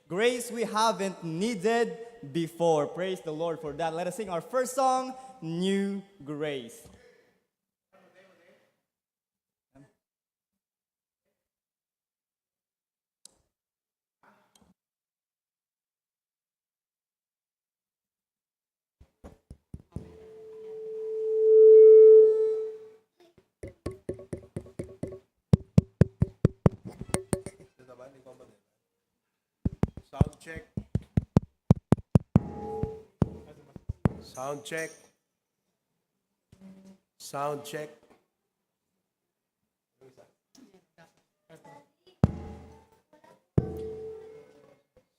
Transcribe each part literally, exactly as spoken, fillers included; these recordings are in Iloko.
Grace we haven't needed before. Praise the Lord for that. Let us sing our first song, New Grace. Sound check. Sound check. Sound check.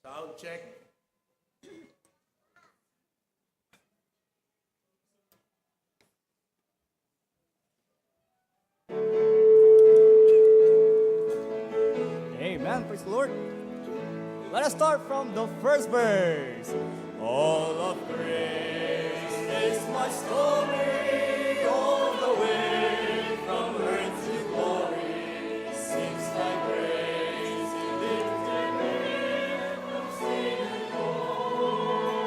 Sound check. Amen. Praise the Lord. Let us start from the first verse. All of grace is my story, all the way from earth to glory. Sings thy grace, he lifted me from sin and woe.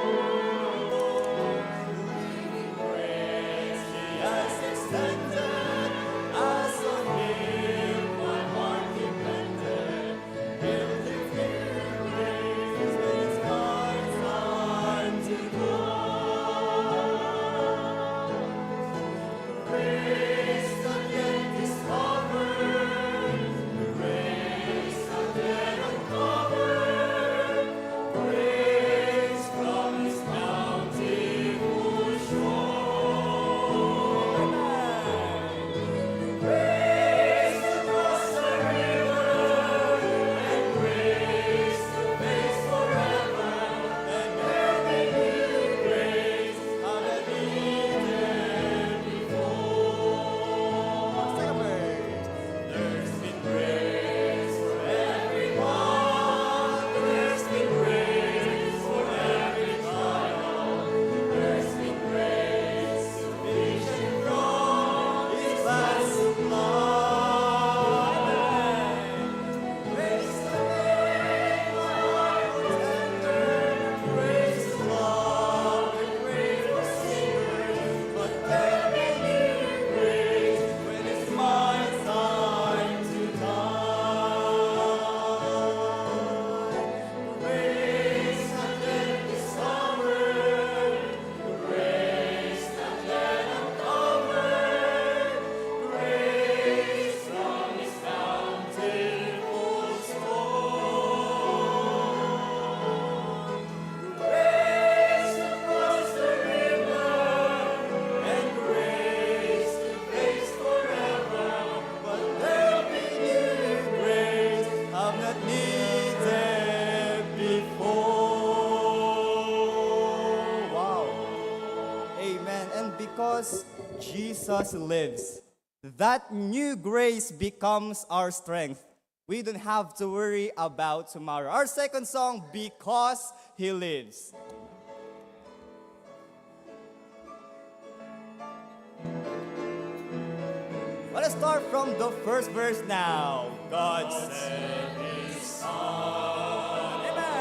Living grace, he has extended, as on him my heart depended. Wow. Amen. And because Jesus lives, that new grace becomes our strength. We don't have to worry about tomorrow. Our second song, Because He Lives. Let us start from the first verse now. God sent His Son. Amen.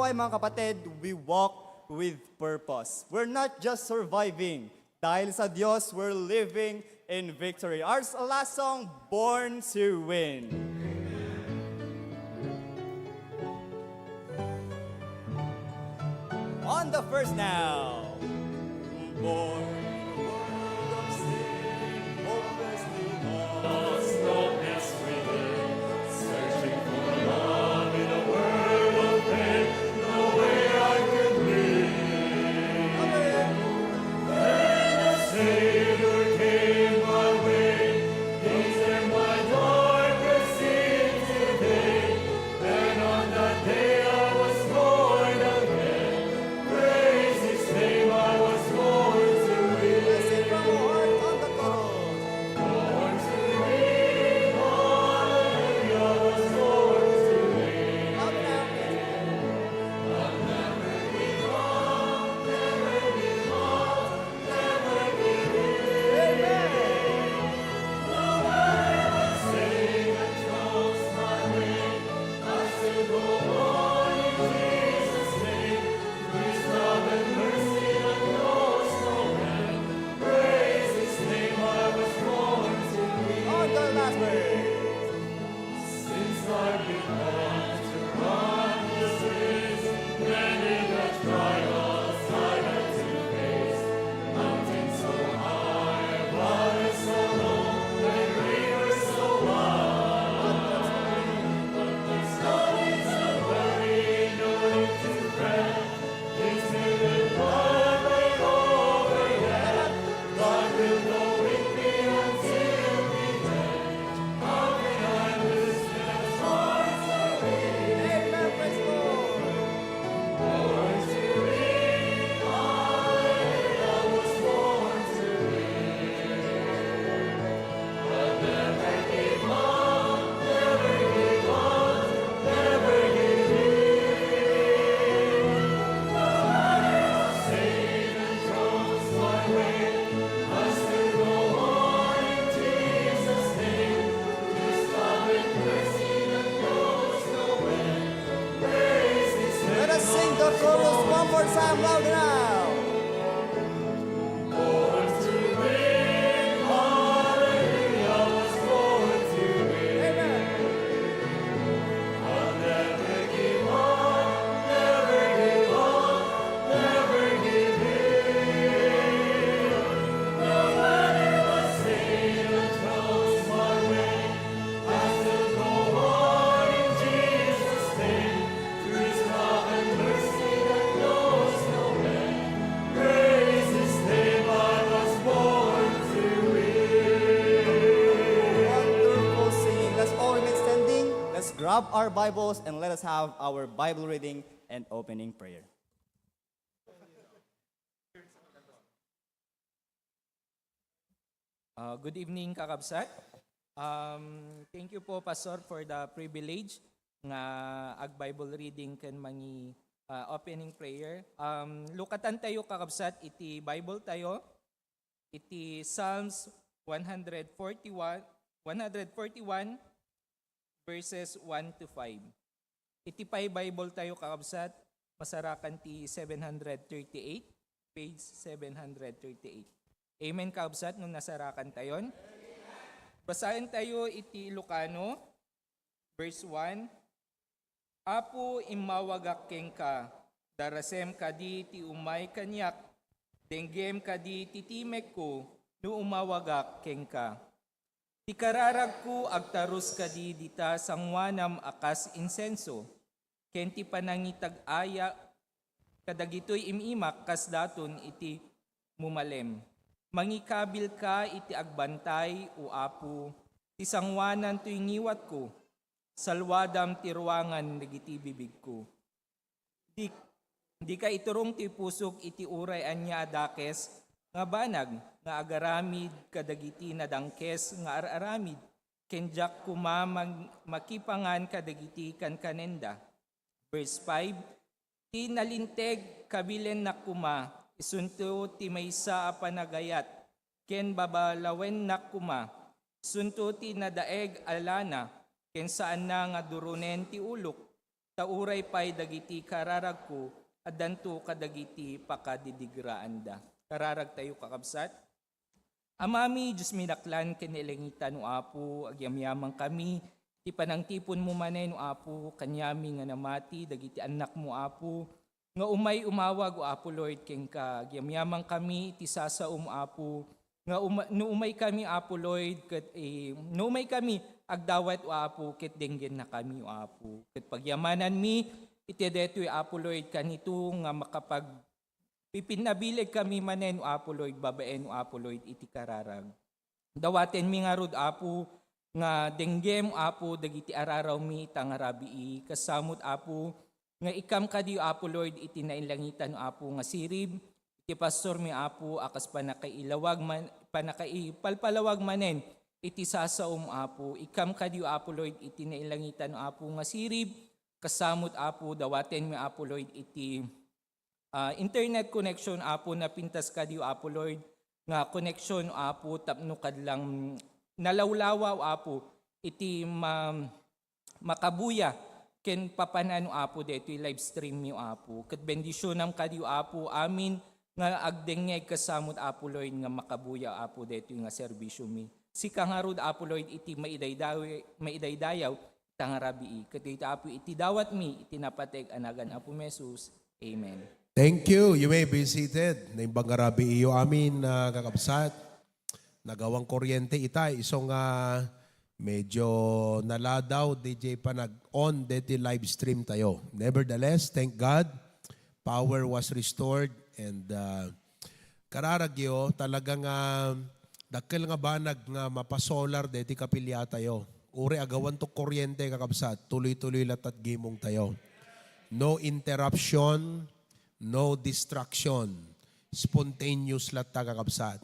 Why, mga kapatid, we walk with purpose. We're not just surviving. Dahil sa Diyos, we're living in victory. Our s- last song, Born to Win. On the first now. Born in a world of sin, hopelessly lost, darkness within, searching for love in a world of pain, no way I could reach. Then the Savior came my way, He turned my darkness into day, and on that day I was born again. Praise His name, I was born to win. Blessed from our heart on the chorus. Born to win, hallelujah, I was born to win. Amen. I'll never give up, never give up, never give in. Amen. On the last verse. Amen. Praise the Lord. Let us sing the chorus one more time, loud now. Amen. Wonderful singing. Let's all remain standing. Let's grab our Bibles and let us have our Bible reading and opening prayer. Uh, good evening, kakabsat. Um, thank you po, Pastor, for the privilege nga ag-Bible reading ken mangi, uh, opening prayer. Um, lukatan tayo, kakabsat, iti Bible tayo, iti Psalms one hundred forty-one, one hundred forty-one, verses one to five. Iti pay Bible tayo, kakabsat, masarakan ti seven hundred thirty-eight, page seven hundred thirty-eight. Amen, kakabsat, no nasarakan tayon. Basaen tayo iti Ilocano, verse one. Apo, immawagak kenka, darasem kadi ti umay kaniak, denggem kadi ti timekko no umawagak kenka. Ti kararagko agtarus kadi dita sangoanam a kas insenso, ken ti panangitag-aya kadagitoy im-imak kas daton iti mumalem. Mangikabilka iti agbantay, O Apo, ti sangoanan toy ngiwatko, salwadam ti ruangan dagiti bibigko. Di, dika iturong ti pusok iti uray ania a dakes nga banag nga agaramid kadagiti nadangkes nga ar-aramid, ken diak koma mag-, makipangan kadagiti kankanenda. Verse five, Ti nalinteg, kabilennak koma, isunto ti maysa a panagayat, ken babalawennak koma, isunto ti nadaeg a lana, ken saanna nga duronen ti ulok. ta uray pay dagiti kararagko addanto kadagiti pakadidigraanda. Kararagtayo, kakabsat. Amami, Dios mi daklan ken nailangitan, O Apo, agyamyamang kami ti panangtiponmo manen, O Apo, kaniami nga namati dagiti annakmo, Apo, nga umay umawag, O Apo Lord, kenka. Agyamyamang kami iti sasaom, Apo, nga uma-, no umay kami, Apo Lord, ket, eh, no umay kami agdawat, O Apo, ket denggennakami, O Apo, ket pagyamananmi iti daytoy, Apo Lord, kanito nga makapag- pipinnabileg kami manen, O Apo Lord, babaen, O Apo Lord, iti kararag. Dawatenmi ngarud, Apo, nga denggem, Apo, dagiti ararawmi ita nga rabii. Kasamot, Apo, nga ikkam kadi, Apo Lord, iti nailangitan, Apo, nga sirib, iti pastormi, Apo, a kas panakailawag man, panakaipalpalawag manen iti sasaom, Apo. Ikkam kadi, Apo Lord, iti nailangitan, Apo, nga sirib. Kasamot, Apo, dawatenmi, Apo Lord, iti ah, internet connection, Apo, napintas kadi, Apo Lord, nga connection, Apo, tapno kadlang nalawlawa, Apo, iti ma-, makabuya ken papanan, Apo, daytoy live stream mi, Apo. Ket bendisionam kadi, Apo, amin nga agdengngeg kasamot, Apo Lord, nga makabuya, Apo, daytoy nga serbisio mi. Sika ngarud, Apo Lord, iti maidaydawi-, maidaydayaw, ta nga rabii. Ket dayta, Apo, iti dawatmi iti napateg a nagan Apo Jesus. Amen. Thank you. You may be seated. Naimbag nga rabiiyo amin, ah, kakabsat. Nagawang kuryente ita, isu nga medyo naladaw, D J, panag-on deti live stream tayo. Nevertheless, thank God, power was restored and, ah, kararagyo, talaga nga dakkel nga banag nga mapasolar deti kapiliatayo. Uray agawanto kuryente, kakabsat, tuloy-tuloy latta ti gimong tayo. No interruption, no distraction. Spontaneous latta, kakabsat.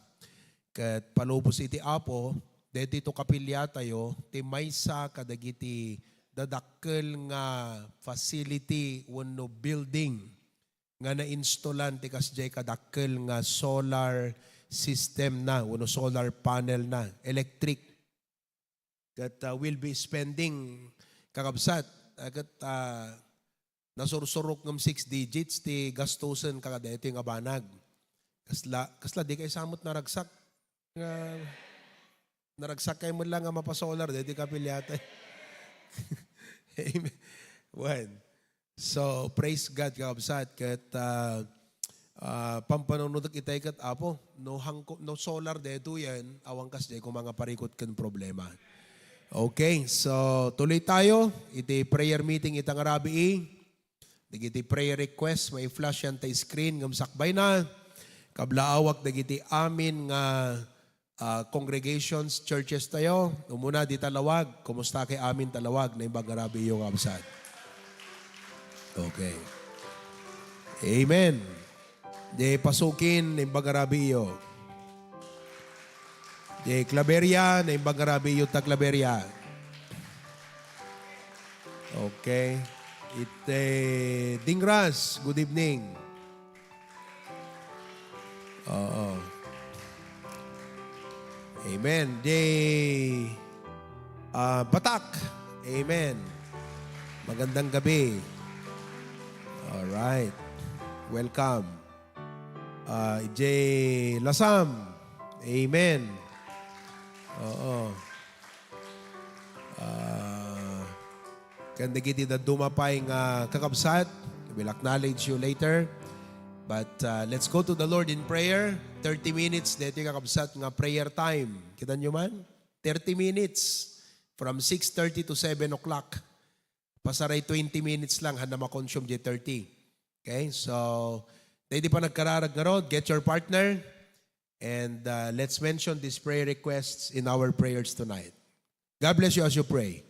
Ket palubos iti Apo, deti to kapiliatayo, ti maysa kadagiti dadakkel nga facility wenno building nga nainstallan ti kasdiay kadakkel nga solar system na wenno solar panel na, electric. Ket, ah, we'll be spending, kakabsat, ah, ket, ah, nasursurok ngem six digits ti gastusen kadaytoy nga banag. Kasla, kasla di kay samot naragsak. Nga naragsak kay met lang nga mapasolar, deti kapiliatay. Amen. Wen. So, praise God, kakabsat. Ket, ah, ah, pampanunotek itay ket, Apo, no hangko-, no solar detoyen, awan kasdiay koma nga parikut ken problema. Okay, so tuloy tayo iti prayer meeting ita nga rabii. Dagiti prayer request, mai-flash yan ta screen ngem sakbay na. Kablaawak dagiti amin nga, ah, congregations, churches tayo. Umuna, di Talawag. Kumusta kay amin Talawag? Naimbag nga rabii iyo nga absent. Okay. Amen. Di Pasukin, naimbag nga rabii iyo. Di Claveria, naimbag nga rabii iyo ta Claveria. Okay. Iti Dingras, good evening. Oo. Amen. Di, ah, Batak. Amen. Magandang gabi. All right. Welcome. Ah, J Lasam. Amen. Oo. Ah, ken dagiti dadduma pay nga kakabsat, we'll acknowledge you later. But, ah, let's go to the Lord in prayer. Thirty minutes, daytoy kakabsat nga prayer time. Kita nyo man? Thirty minutes from six thirty to seven o'clock. Pasaray twenty minutes lang, haanna makonsume di thirty. Okay? So, daydi pa nagkararag ngarud, get your partner. And, uh, let's mention these prayer requests in our prayers tonight. God bless you as you pray.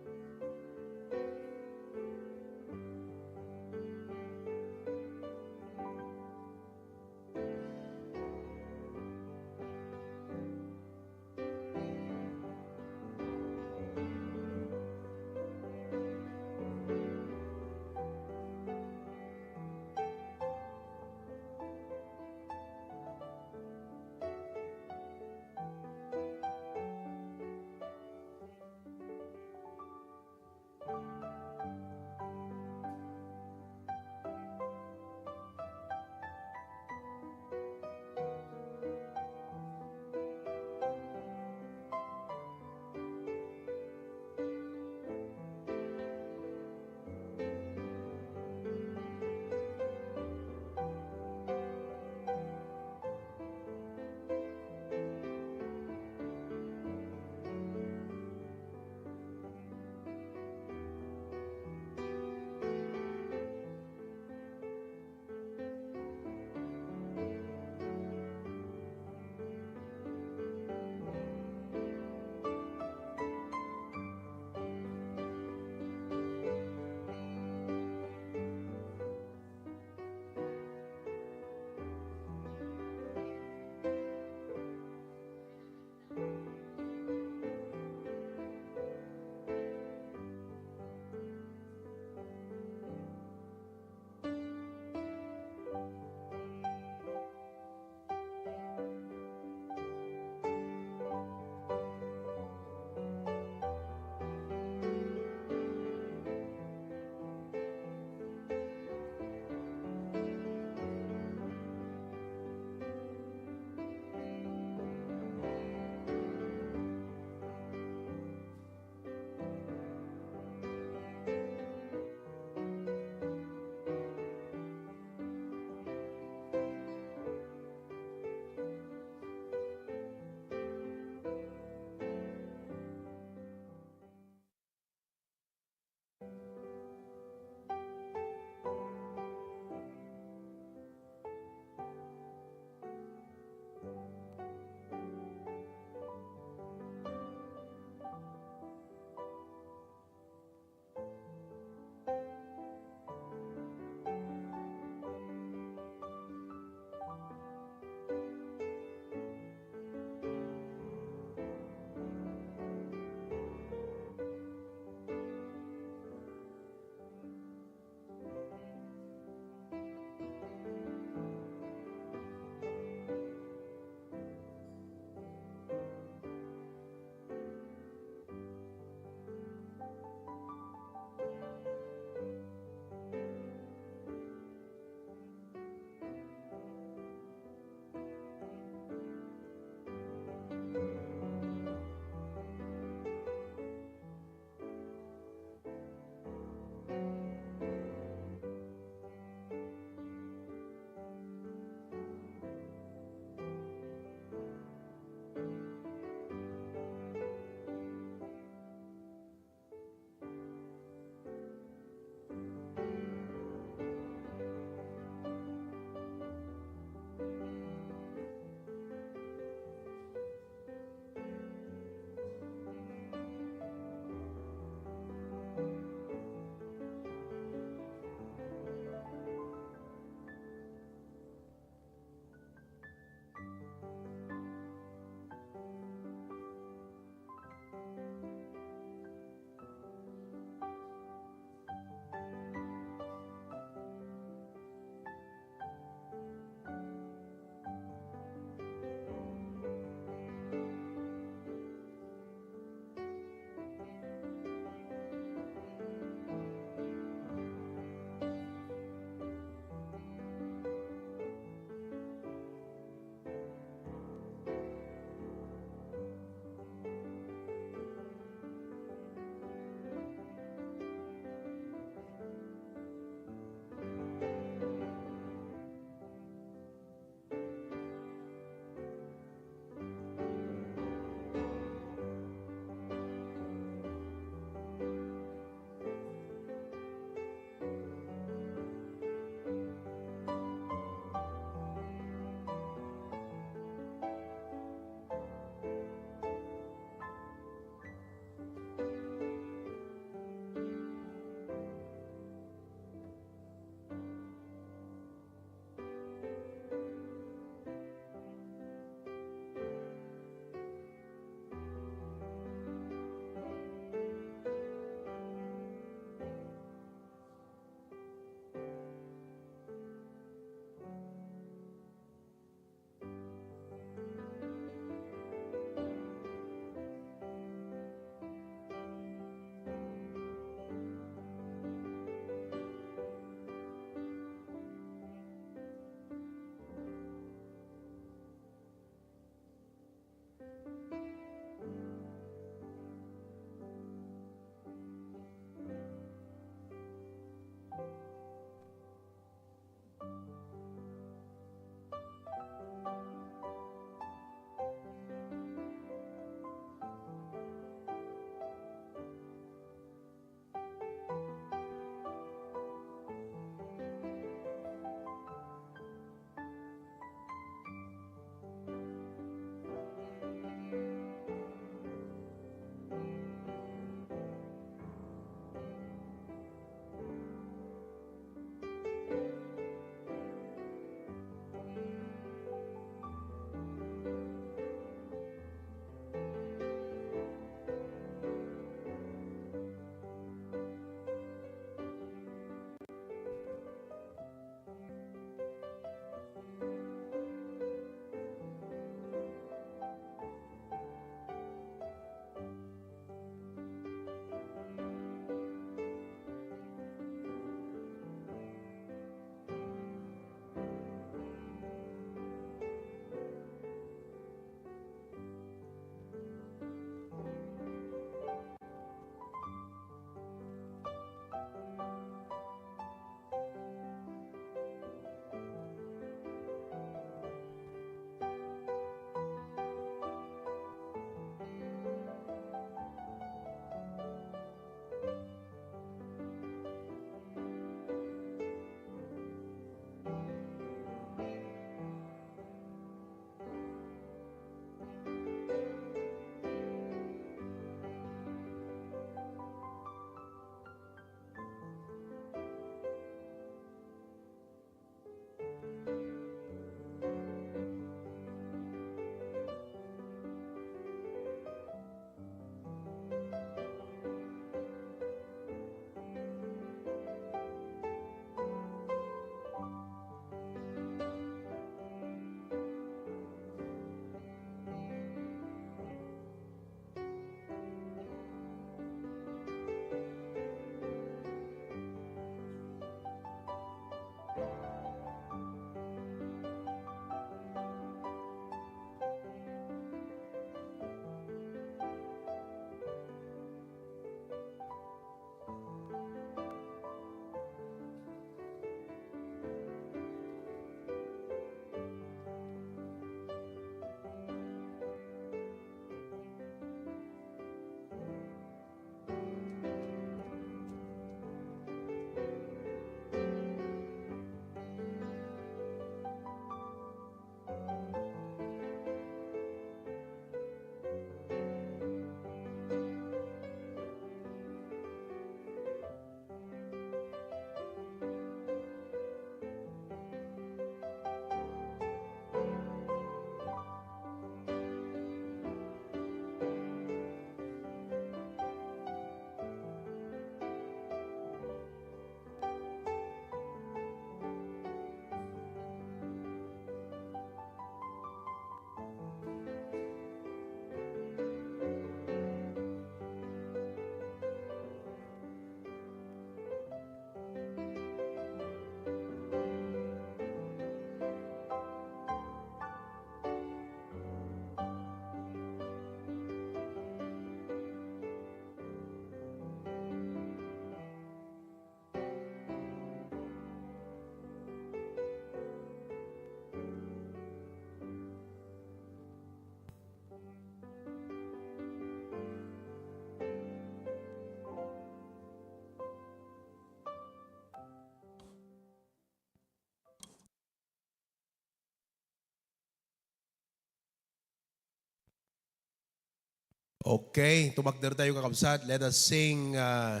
Okay, tumakder tayo, kakabsat. Let us sing, uh,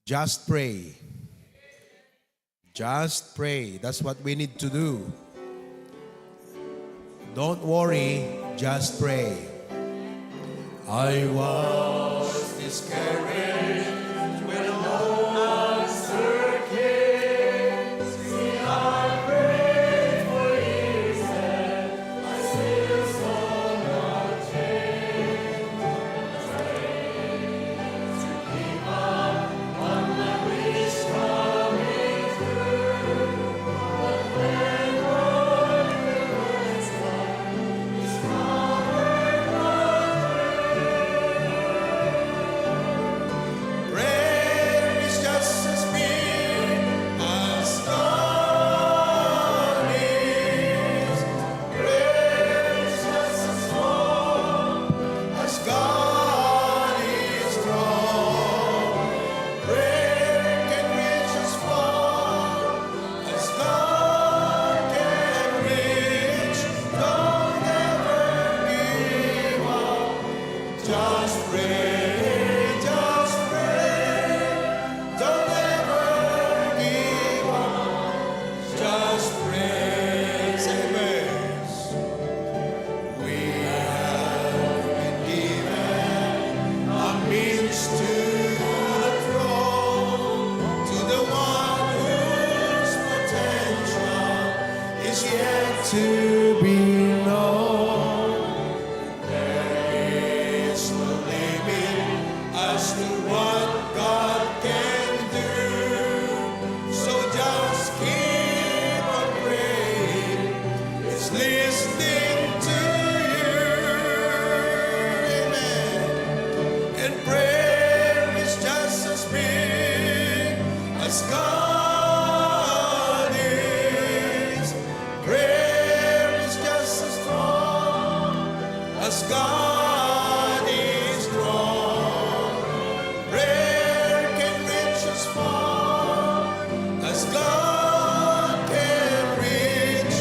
Just Pray. Just pray. That's what we need to do. Don't worry, just pray. I was discouraged when no answer came. See, I prayed for years and I still saw no change. Prayed to give up on my wish coming true. Prayer is just as big as God is. Prayer is just as strong as God is strong. Prayer can reach as far as God can reach. Don't ever give up. Just pray, just pray. Don't ever give up. Just pray. Say amen. We have been given a means to the throne, to the one whose potential is yet to be known. There is no limit as to what God can do. So just keep on praying. He's listening to you. Amen. And prayer is just as big as God is. Prayer is just as strong as God is strong. Prayer can reach as far as God can reach.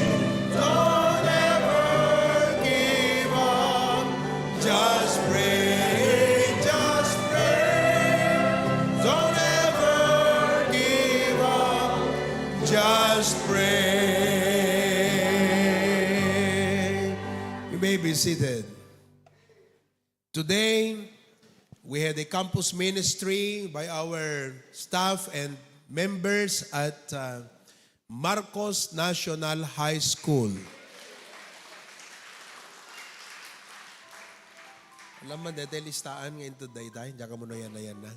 Don't ever give up. Just pray, just pray. Don't ever give up. Just pray. You may be seated. Today, we had a campus ministry by our staff and members at, uh, Marcos National High School. Alam mo, dahil listaan ngayon to, dayday, diyan ka muna yan na yan na.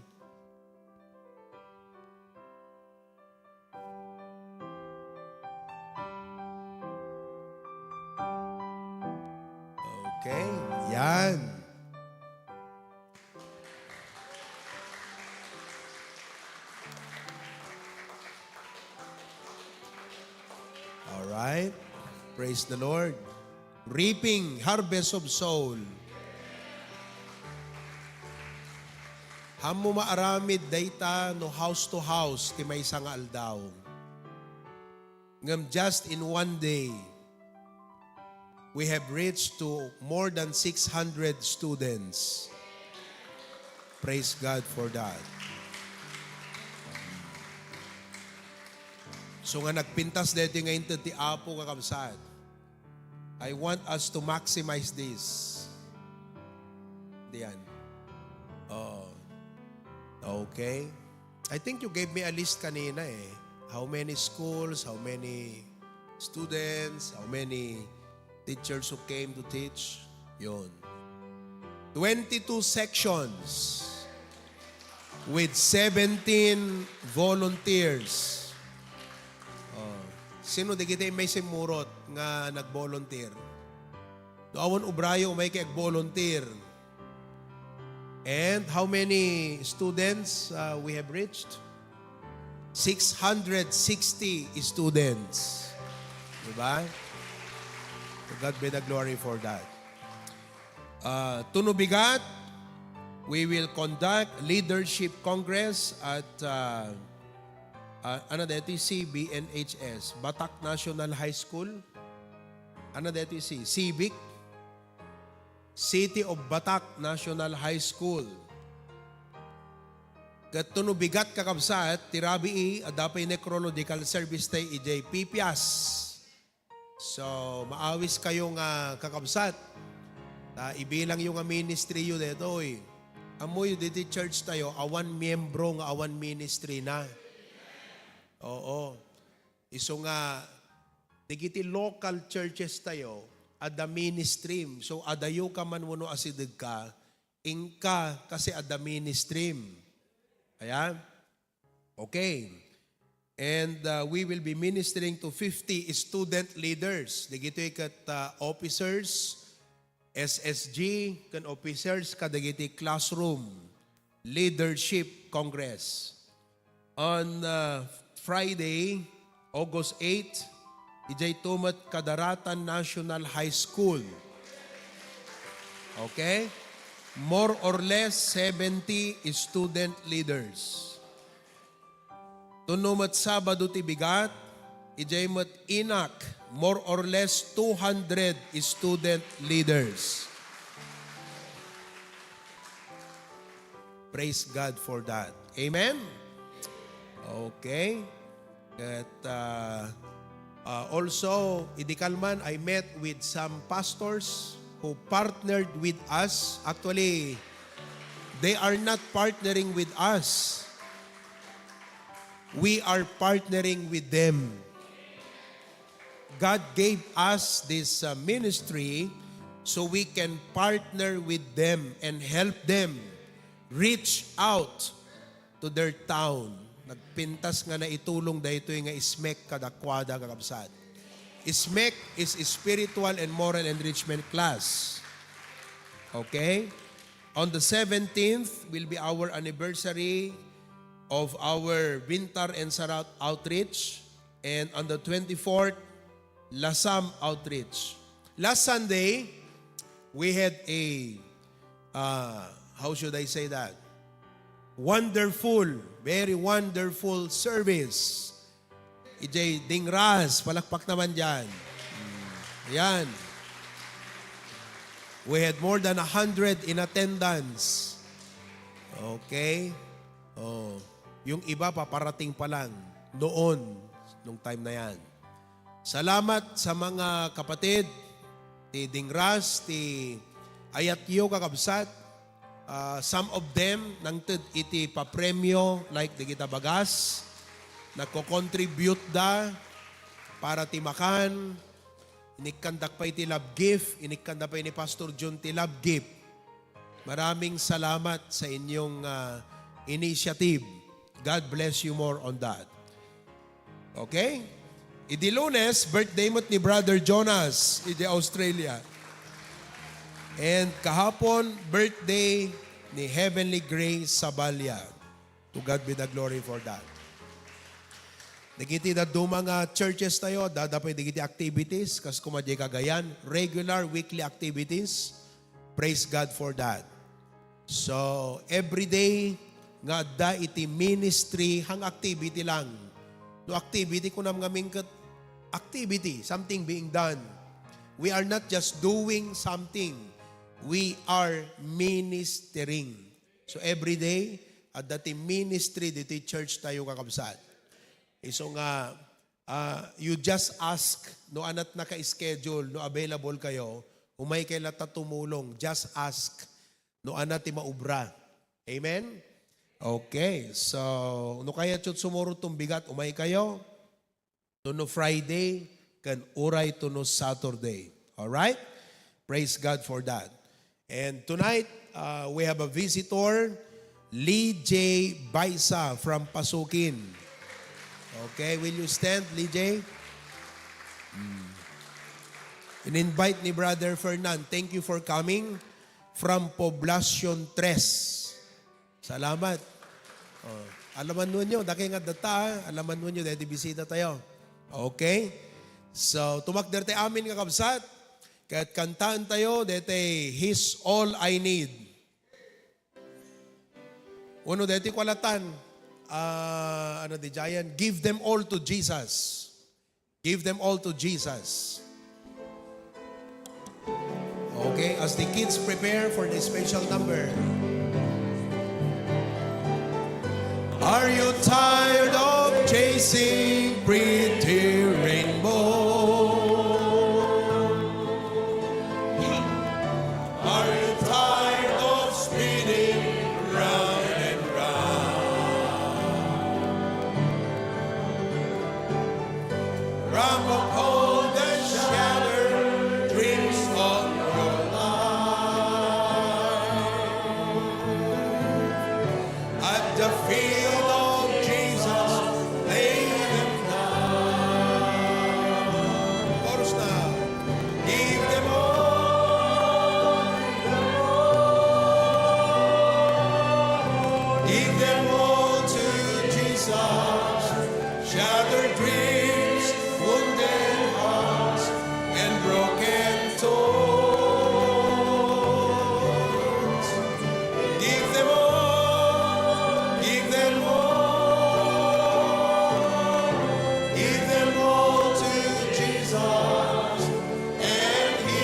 Okay, yan. All right. Praise the Lord. Reaping, harvest of soul. Haanmo maaramid dayta no house to house ti maysa nga aldaw. Ngem just in one day, we have reached to more than six hundred students. Praise God for that. So nga nagpintas daytoy nga inted ti Apo, kakabsat, I want us to maximize this. Diyan. Oh. Okay. I think you gave me a list kanina eh. How many schools, how many students, how many teachers who came to teach? Yun. Twenty-two sections with seventeen volunteers. Oh. Sino dagiti may simurot nga nag-volunteer? No awan ubrayo, umay kay ag-volunteer. And how many students, uh, we have reached? Six hundred sixty students. Diba? To God be the glory for that. Uh, Tunubigat, we will conduct Leadership Congress at, uh, uh, ano dito, C B N H S, Batak National High School. Ano dito, si Civic. City of Batak National High School. Ket no bigat, kakabsat, ti rabii, adda pay necrological service tay idiay Pipias. So, maawis kayo nga kakabsat. Ta, ibilangyo nga ministry yo detoy. Ammoyo diti church tayo, awan miyembro nga awan ministry na. Oo. Isu nga, dagiti local churches tayo, adda ministry. So, adayo ka man wenno asideg ka, inka kasi adda ministry. Ayan. Okay. And, uh, we will be ministering to fifty student leaders. Dagitoy ket, uh, officers, S S G, ken officers kadagiti Classroom Leadership Congress. On, uh, Friday, August eight, idiay tumot Kadaratan National High School. Okay? More or less seventy student leaders. Tuno met Sabado ti bigat, idiay met Inak, more or less two hundred student leaders. Praise God for that. Amen? Okay. Ket, uh, uh, also, idi kalman, I met with some pastors who partnered with us. Actually, they are not partnering with us. We are partnering with them. God gave us this, uh, ministry so we can partner with them and help them reach out to their town. Nagpintas nga naitulong daytoy nga SMEC kadakuada, kakabsat. SMEC is Spiritual and Moral Enrichment Class. Okay? On the seventeenth will be our anniversary of our Bintar and Saraut outreach. And on the twenty-fourth, Lasam outreach. Last Sunday, we had a, uh, how should I say that? Wonderful, very wonderful service. Idiay Dingras, palakpak naman diyan. Mm, ayan. We had more than a hundred in attendance. Okay? Oh, yung iba paparating pa lang noon, nung time na yan. Salamat sa mga kapatid ti Dingras, ti ayatyo, kakabsat. Ah, some of them nangted iti papremio, like dagita bagas, nagko-contribute da para ti makan. Inikkandak pay ti love gift, inikkanda pay ni Pastor John ti love gift. Maraming salamat sa inyong, ah, initiative. God bless you more on that. Okay? Idi Lunes, birthday met ni Brother Jonas, idi Australia. And kahapon, birthday ni Heavenly Grace Saballa. To God be the glory for that. Dagiti dadduma nga churches tayo, adda pay dagiti activities, kas kuma diay Cagayan, regular weekly activities. Praise God for that. So, every day nga adda iti ministry, hang activity lang. No activity, kunam ngamin ket activity, something being done. We are not just doing something. We are ministering. So, every day, adda ti ministry ditoy church tayo, kakabsat. Isu nga, ah, you just ask, no, anat naka-schedule, no, available kayo, umay kayo latta tumulong. Just ask, no, anat ti maubra. Amen? Okay. So, no, kayatyo sumurot ti bigat, umay kayo. Tuno Friday, ken uray tuno Saturday. All right? Praise God for that. And tonight, uh, we have a visitor, Lee J. Baisa from Pasukin. Okay, will you stand, Lee J? Mm. In-invite ni Brother Fernan. Thank you for coming from Poblacion Tres. Salamat. Oh, alaman nyo, dakay nga data, ah. Alaman nyo, dahil bisita tayo. Okay? So, tumakder tayo amin nga kabsat. Ket kantaan tayo, dete, He's All I Need. Uno, dete, kwalatan. Ah, ano, di Giant, Give Them All to Jesus. Give them all to Jesus. Okay. Okay, as the kids prepare for the special number. Are you tired of chasing pretty rainbow? Are you tired of spinning round and round? From upon the shattered dreams of your life. At the feet of Jesus, lay them down. Chorus na. Give them all. Give them all to Jesus. Shattered dreams, wounded hearts, and broken thoughts. Give them all, give them all, give them all to Jesus, and He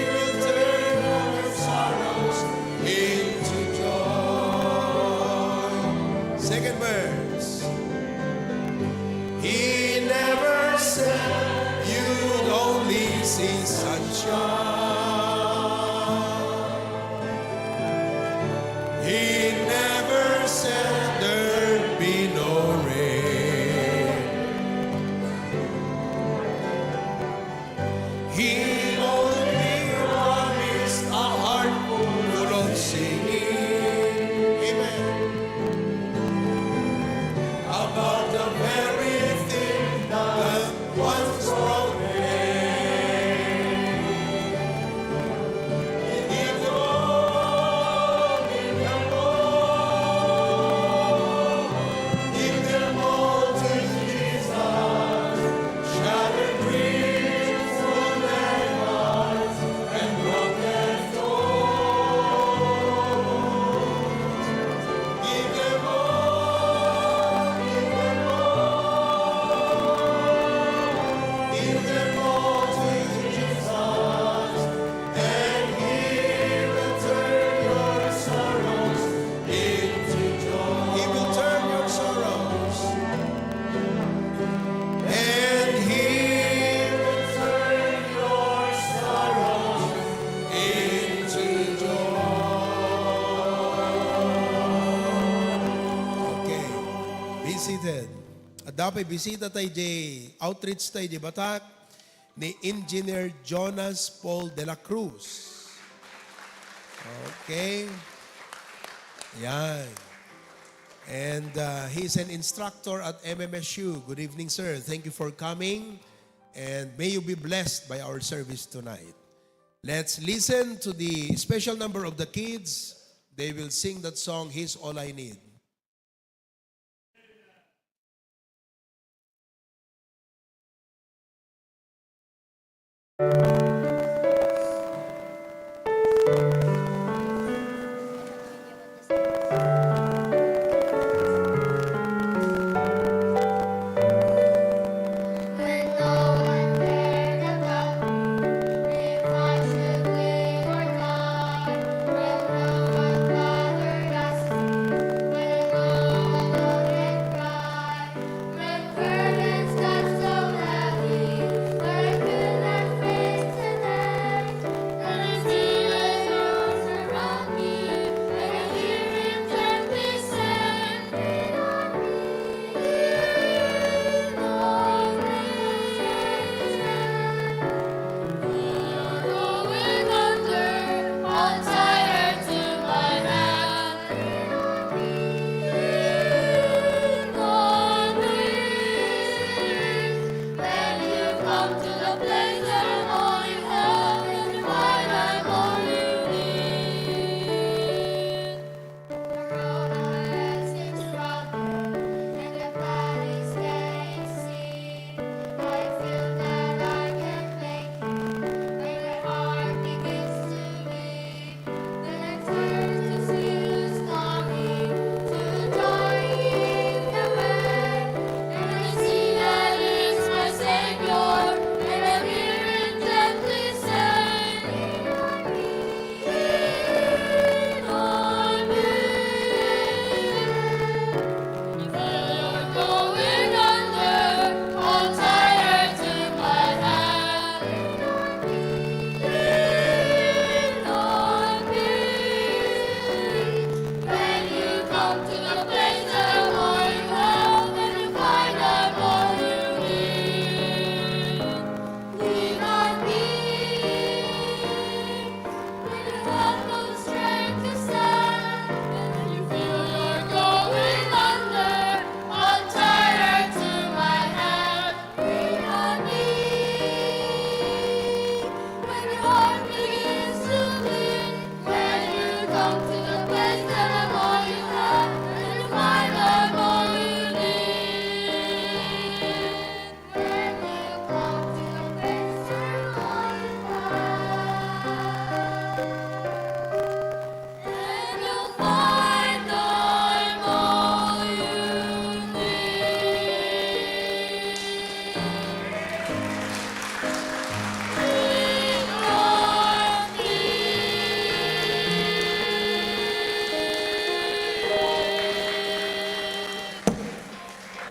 will turn your sorrows into joy. Second verse. He never said you'd only see sunshine. He never said there'd be no rain. He only promised a heart full of singing. Amen. About the very thing that was broken. Give them all, give them all, give them all to Jesus. Shattered dreams, wounded hearts, and broken thoughts. Give them all, give them all, give them all to Jesus, and He will turn your sorrows into joy. He will turn your sorrows. And He will turn your sorrows into joy. Okay. Be seated. Adda pay bisita tayo di outreach tayo di Batac ni Engineer Jonas Paul de la Cruz. Okay. Yan. And, uh, he's an instructor at M M S U. Good evening, sir. Thank you for coming. And may you be blessed by our service tonight. Let's listen to the special number of the kids. They will sing that song, He's All I Need. When burdens got so heavy, I could not face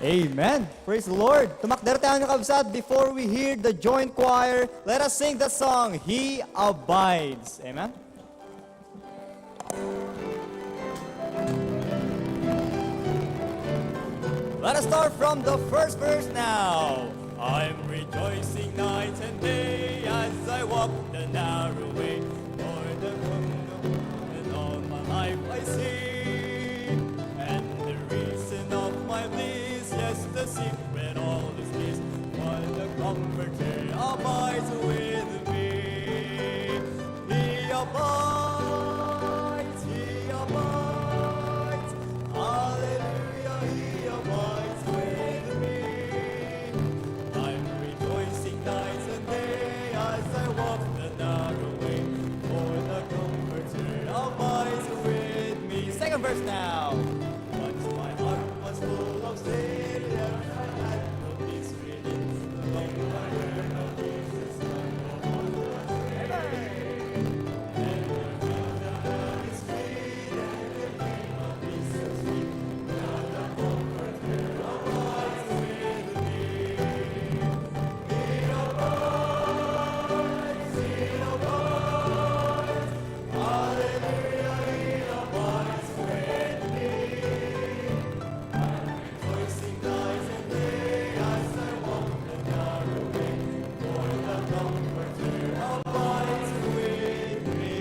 Amen. Praise the Lord. Tumakder tayo, mga kabsat. Before we hear the joint choir, let us sing the song, He Abides. Amen. Let us start from the first verse now. I'm rejoicing night and day as I walk the narrow way. For the kingdom and all my life I see. And the reason of my bliss, yes, the secret all is this. For the Comforter abides with me. He abides, He abides. Hallelujah, He abides with me. I'm rejoicing night and day as I walk the narrow way, for the Comforter abides with me. Second verse now. Once my heart was full of sin, yet I had no peace within. Long I heard of Jesus, I know all was free. And I felt that God is free, and the name of Jesus sweet. God the Comforter abides with me. He abides, He abides. Hallelujah, He abides with me. I'm rejoicing night and day as I walk the narrow way, for the Comforter abides with me.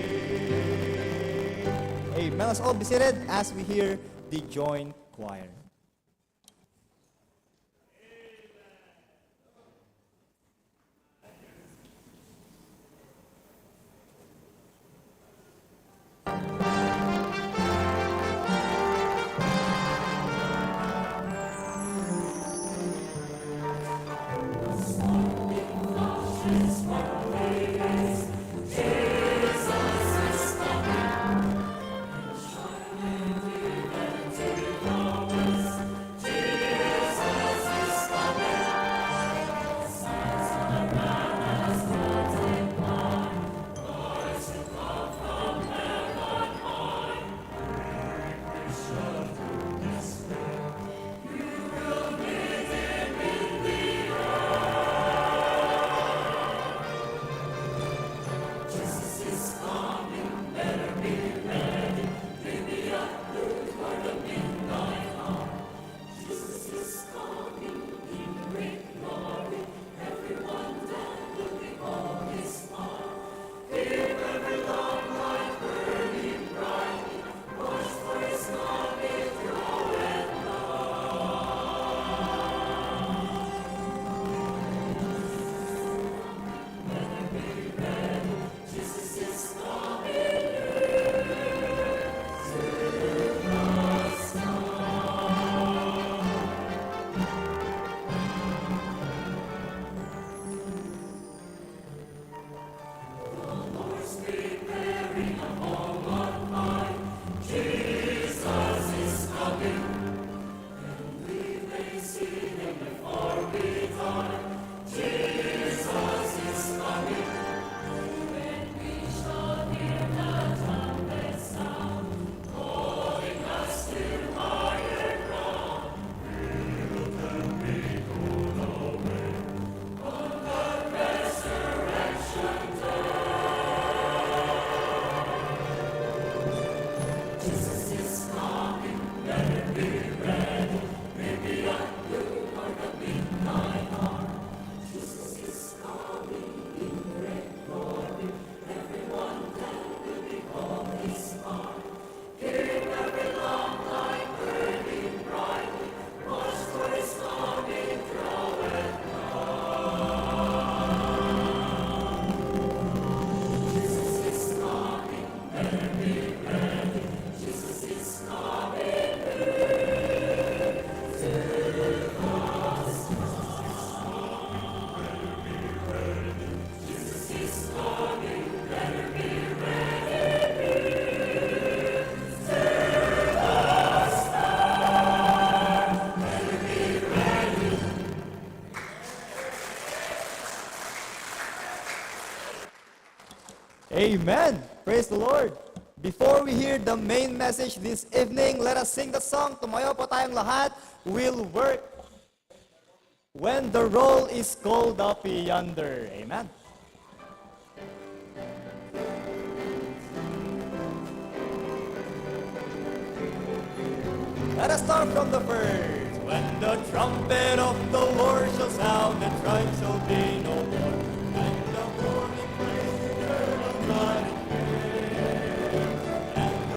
Amen. Let's all be seated as we hear the joint choir. Amen. Praise the Lord. Before we hear the main message this evening, let us sing the song. Tumayo po tayong lahat. Will work. When the roll is called up yonder. Amen. Let us start from the first. When the trumpet of the Lord shall sound, the strife shall be no more. When the mourning place is turned on blood and fear, and the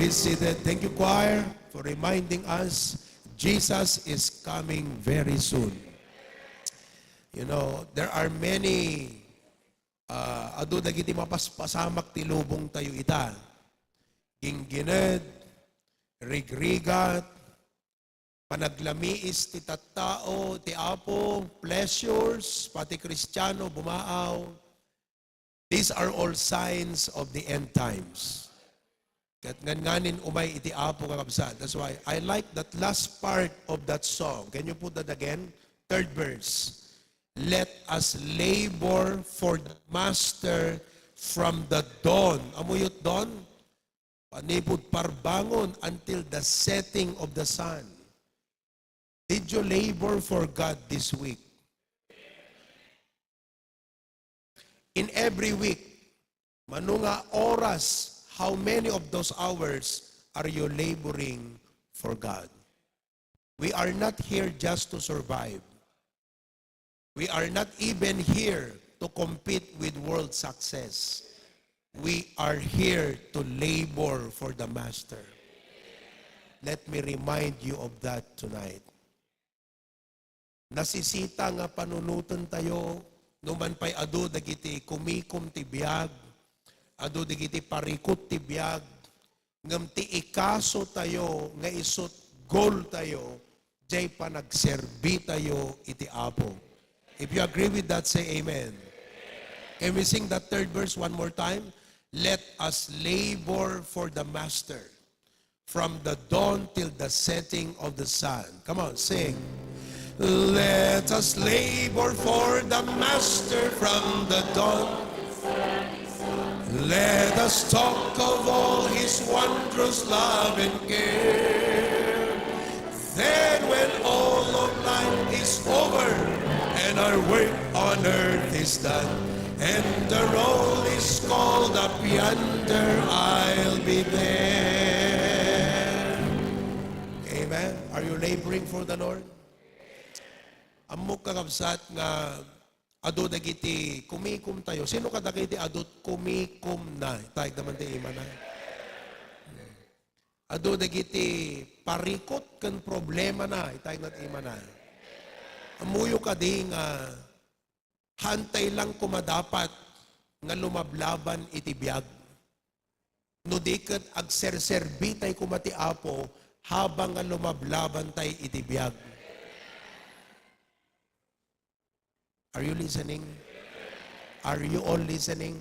Be seated. Thank you, choir, for reminding us Jesus is coming very soon. You know, there are many, ah, adu dagiti mapaspasamak ti lubong tayo ita. Ginggined, rigrigat, panaglamiis ti tattao, ti Apo, pleasures, pati Kristiano, bumaaw. These are all signs of the end times. Ket ngan-nganin umay iti Apo, kakabsat. That's why I like that last part of that song. Can you put that again? Third verse. "Let us labor for the Master from the dawn." Ammoyo ti dawn? Panipud parbangon until the setting of the sun. Did you labor for God this week? In every week, mano nga oras, how many of those hours are you laboring for God? We are not here just to survive. We are not even here to compete with world success. We are here to labor for the Master. Let me remind you of that tonight. Nasisita nga panunoten tayo, no man pay adu dagiti kumikom ti biag, adu dagiti parikut ti biag, ngem ti ikaso tayo nga isut goal tayo, jay panagserbi tayo iti Apo. If you agree with that, say amen. Can we sing that third verse one more time? "Let us labor for the Master from the dawn till the setting of the sun." Come on, sing. "Let us labor for the Master from the dawn. Let us talk of all his wondrous love and care. Then when all of life is over and our work on earth is done, and the roll is called up yonder, I'll be there." Amen. Are you laboring for the Lord? Ammok, kakabsat, nga adu dagiti kumikom tayo. Sino kadagiti adu kumikom na? Itayek naman ti imana. Adu dagiti parikut ken problema na. Itayek na ti imana. Ammoyo kadi nga Haantay lang koma dapat nga lumablaban iti biag. No di ket agserserbitay koma ti Apo habang nga lumablabantay iti biag. Are you listening? Are you all listening?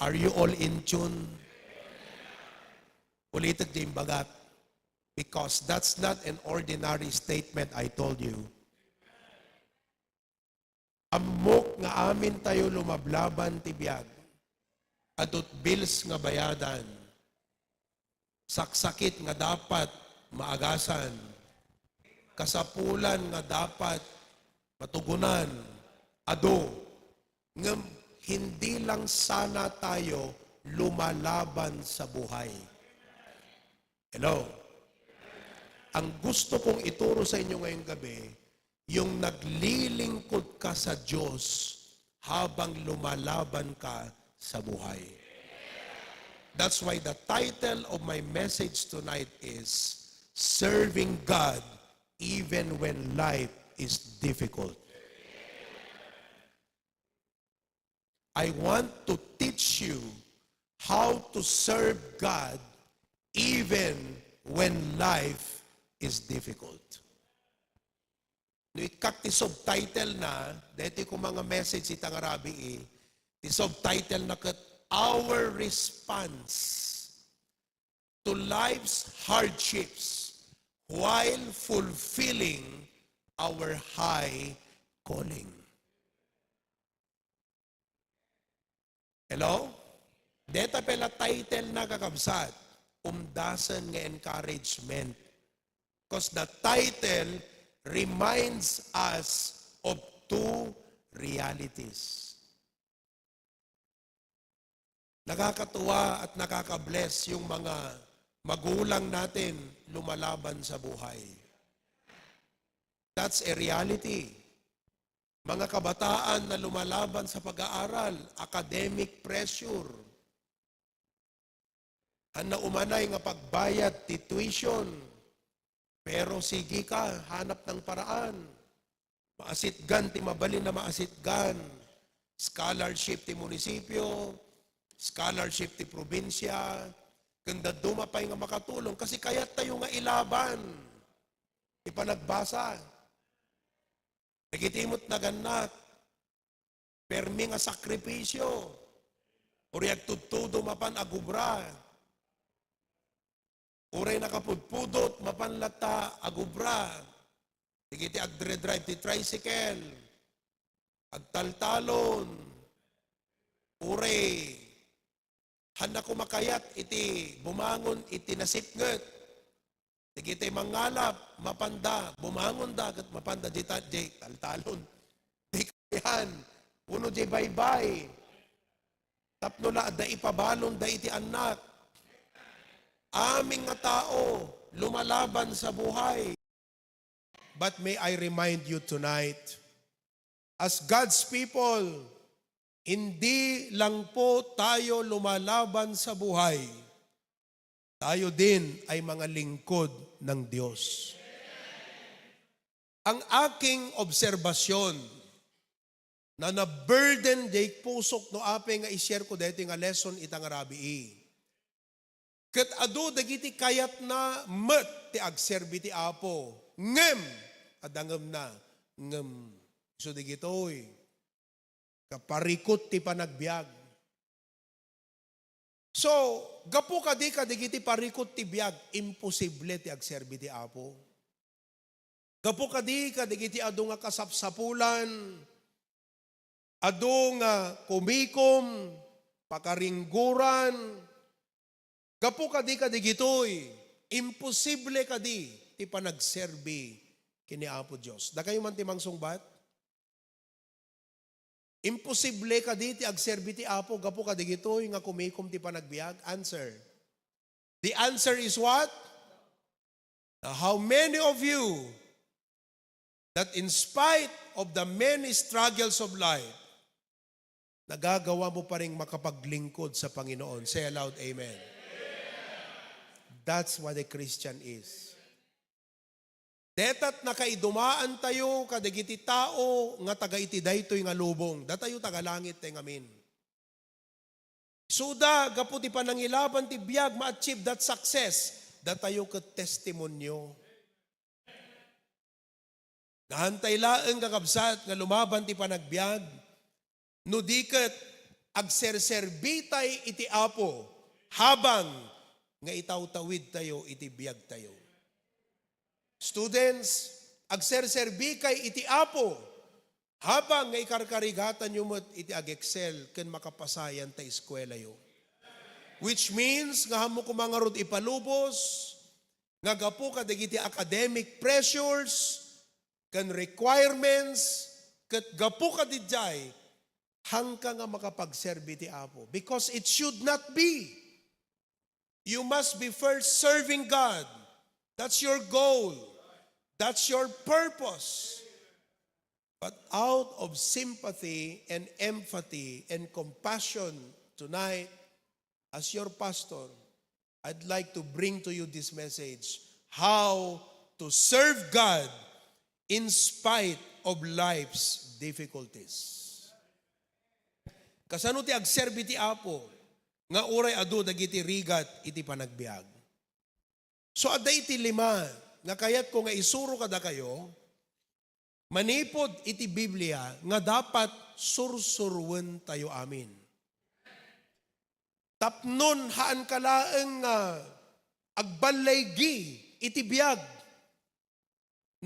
Are you all in tune? Ulitek ti imbagak, because that's not an ordinary statement I told you. Ammok nga amintayo lumablaban ti biag. Adut bills nga bayadan. Saksakit nga dapat maagasan. Kasapulan nga dapat matugunan. Adu. Ngem hindi lang sana tayo lumalaban sa buhay. Hello? Ang gusto kong ituro sa inyo ngayong gabi, yung naglilingkod ka sa Diyos habang lumalaban ka sa buhay. That's why the title of my message tonight is Serving God Even When Life is Difficult. I want to teach you how to serve God even when life is difficult. No ikkak ti subtitle na, deti ko mga message ita nga rabii, ti subtitle na ket Our Response to Life's Hardships While Fulfilling Our High Calling. Hello? Deta pay la title na, kakabsat, umdasen nga encouragement. 'Cause the title reminds us of two realities. Nakakatuwa at nakaka-bless yung mga magulang natin lumalaban sa buhay. That's a reality. Mga kabataan na lumalaban sa pag-aaral, academic pressure. Ania umanay nga pagbayad ti tuition. Pero sige ka, hanap ng paraan. Maasitgan ti mabalin a maasitgan. Scholarship ti munisipyo, scholarship ti probinsya, ken dadduma pay nga makatulong. Kasi kayat tayo nga ilaban. Ipanagbasa. Dagiti met nagannak, permi nga sakripisyo. Uray agtudtudo mapan agubra. Uray nakapudpudot mapan latta agubra. Dagiti agdre-drive ti tricycle, agtaltalon, uray Haanna koma kayat iti bumangon iti nasipnget. Dagiti mangngalap, mapanda, bumangonda, ket mapanda diay ta-, diay taltalon. Diay kayan, wenno diay baybay. Tapno la adda ipabalonda iti annak. Amin nga tao, lumalaban sa buhay. But may I remind you tonight, as God's people, hindi lang po tayo lumalaban sa buhay, tayo din ay mga lingkod ng Diyos. Ang aking obserbasyon na na-burden diay pusok no apay nga i-share ko daytoy nga lesson ita nga rabii. Ket adu dagiti kayatna met ti agserbi ti Apo, ngem, adda ngemna, ngem, isu dagitoy, kaparikut ti panagbiag. So, gapu kadi kadagiti parikut ti biag, imposible ti agserbi ti Apo. Gapu kadi kadagiti adu nga kasapsapulan, adu nga kumikom, pakaringguran, gapu kadi kadigitoy, imposible kadi ti panagserbi ken ni Apo Dios. Dakayo man ti mangsungbat? Imposible kadi ti agserbi ti Apo gapu kadigitoy nga kumikom ti panagbiag? Answer. The answer is what? Now, how many of you that in spite of the many struggles of life, nagagawa mo pa ring makapaglingkod sa Panginoon? Say aloud, "Amen." That's what a Christian is. Ket nakaidumaantayo kadagiti tao nga taga iti daytoy nga lubong. Datayo taga langit tayo ngamin. Isuda, gapu ti panangilaban ti biag ma-achieve that success, datayo ket testimonio. Nahantay laeng, kakabsat, nga lumaban ti panagbiag, no di ket agserserbitay iti Apo habang nga itawtawidtayo iti biagtayo. Students, agserserbikay iti Apo habang nga ikarkarigatanyo met iti ag-excel ken makapasayan ta eskuelayo. Which means nga hammo koma ngarud ipalubos nga gapu kadagiti academic pressures ken requirements, ket gapu kadidiay, haanka nga makapagserbi ti Apo. Because it should not be. You must be first serving God. That's your goal. That's your purpose. But out of sympathy and empathy and compassion tonight, as your pastor, I'd like to bring to you this message, how to serve God in spite of life's difficulties. Kasano ti agserbi ti Apo nga uray adu dagiti rigat iti panagbiag? So, adda iti lima nga kayatko nga isuro kadakayo, manipud iti Biblia nga dapat sursuruentayo amin. Tapnon haanka laeng nga agballaygi iti biag,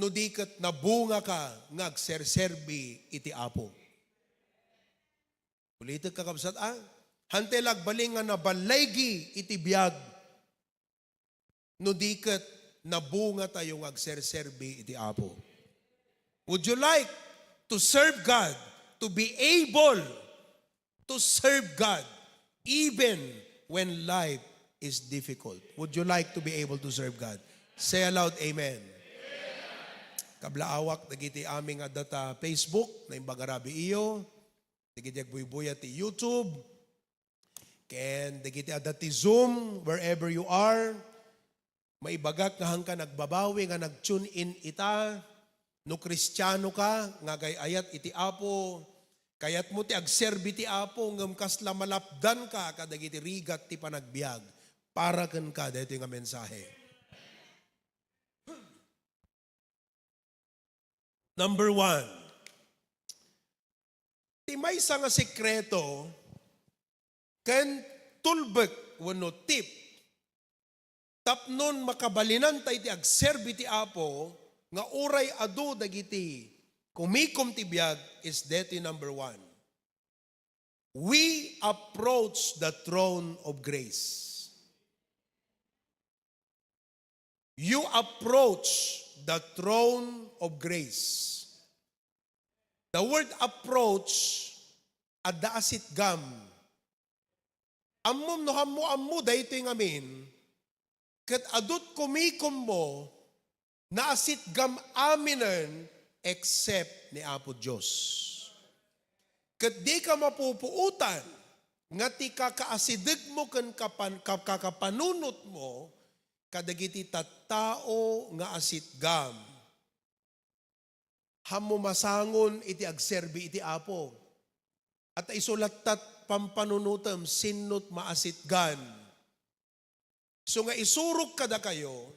no di ket nabungaka nga agserserbi iti Apo. Ulitek, kakabsat, a? Hantay la agbalin nga naballaygi iti biag, no di ket nabungatayo nga agserserbi iti Apo. Would you like to serve God, to be able to serve God even when life is difficult? Would you like to be able to serve God? Say aloud, "Amen." Kablaawak dagiti amin nga adda ta Facebook, Naimbag a Rabii, dagiti agbuybuya ti YouTube, ken dagiti adda ti Zoom, wherever you are, maibagak nga haanka nagbabawi nga nag-tune in ita. No Kristiano ka nga agay-ayat iti Apo, kayatmo ti agserbi ti Apo, ngem kasla malapdanka kadagiti rigat ti panagbiag, para kenka daytoy nga mensahe. Number one, ti maysa nga sekreto ken tulbek wenno tip tapnon makabalinanta iti agserbi ti Apo nga uray adu dagiti kumikom ti biag is deti number one. We approach the throne of grace. You approach the throne of grace. The word approach, adda a sitgam. Ammom no ammo-ammo daytoy ngamin, ket adut kumikommo, naasitgam aminen except ni Apo Dios. Ket dika mapupuotan nga ti kakaasidegmo ken kapan-, ka-, kakapanunotmo kadagiti tattao nga asitgam. Hammo masangon iti agserbi iti Apo. At isu lattat pampanunotem, sinno ti maasitgan. So nga isurok kadakayo,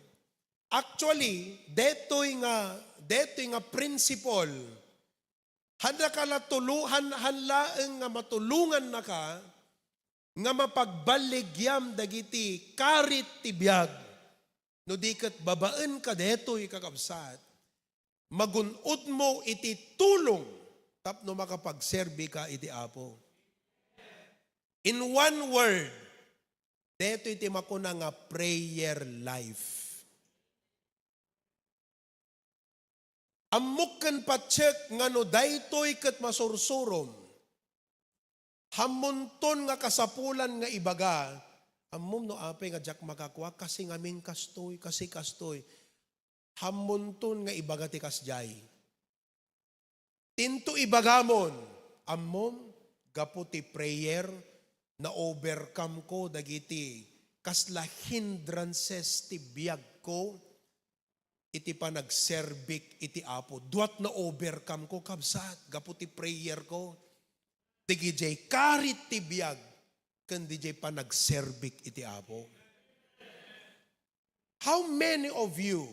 actually, detoy nga, detoy nga principle, handa ka la tulu-, han-, han laeng nga matulongannaka nga mapagballigiam dagiti karit ti biag. No di ket babaen kadetoy, kakabsat, magun-odmo iti tulong tapno makapagserbi ka iti Apo. In one word, detoy ti makuna nga prayer life. Ammok ken patiek nga no daytoy ket masursurom, hammonton nga kasapulan nga ibaga, "Ammom no apay nga diak makakua, kasi ngamin kastoy, kasi kastoy." Hammonton nga ibaga ti kasdiay. Tinto ibagamon, "Ammom, gapu ti prayer, na-overcome ko dagiti kasla hindrances ti biagko." iti panagserbik iti Apo. Duat na-overcome ko, kabsat, gapu ti prayer ko. Digidiay karit ti biag, ken didiay panagserbik iti Apo. How many of you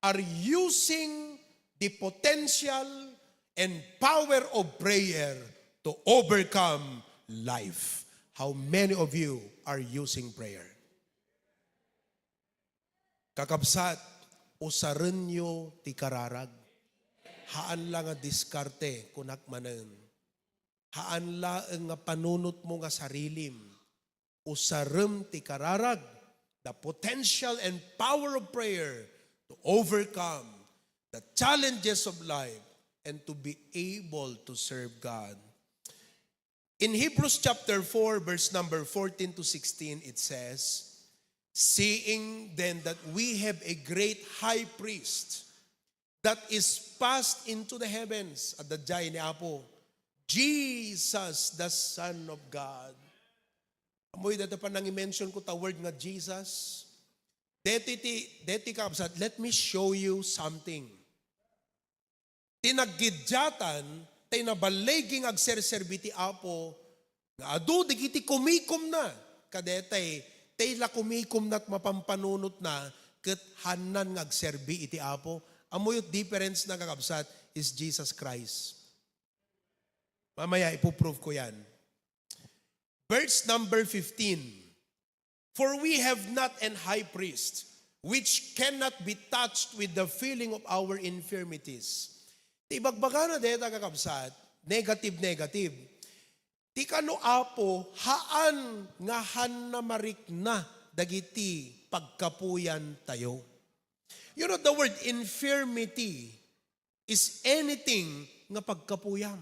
are using the potential and power of prayer to overcome life? How many of you are using prayer? Kakabsat, usarenyo ti kararag. Haan la nga diskarte, kunak manen. Haan laeng nga panunotmo nga sarilim. Usarem ti kararag, the potential and power of prayer to overcome the challenges of life and to be able to serve God. In Hebrews chapter four, verse number fourteen to sixteen, it says, "Seeing then that we have a great high priest that is passed into the heavens," adda diay ni Apo, "Jesus, the Son of God." Amoy dayta panangimension ko ta word nga Jesus. Deti ti, deti kabsat, let me show you something. Ti naggidiatan, ti naballigi nga agserserbi ti Apo, nga adu dagiti kumikomna, kadetay, tay la kumikomna 't mapampanunotna, ket haanna nga agserbi iti Apo. Ammoyo ti difference na, kakabsat, is Jesus Christ. Mamaya, ipuprove ko yan. Verse number fifteen. "For we have not an high priest which cannot be touched with the feeling of our infirmities." Ti ibagbagana deta, kakabsat, negative, negative. Ti kano Apo, haan nga haanna marikna dagiti pagkapuyantayo. You know, the word infirmity is anything nga pagkapuyam.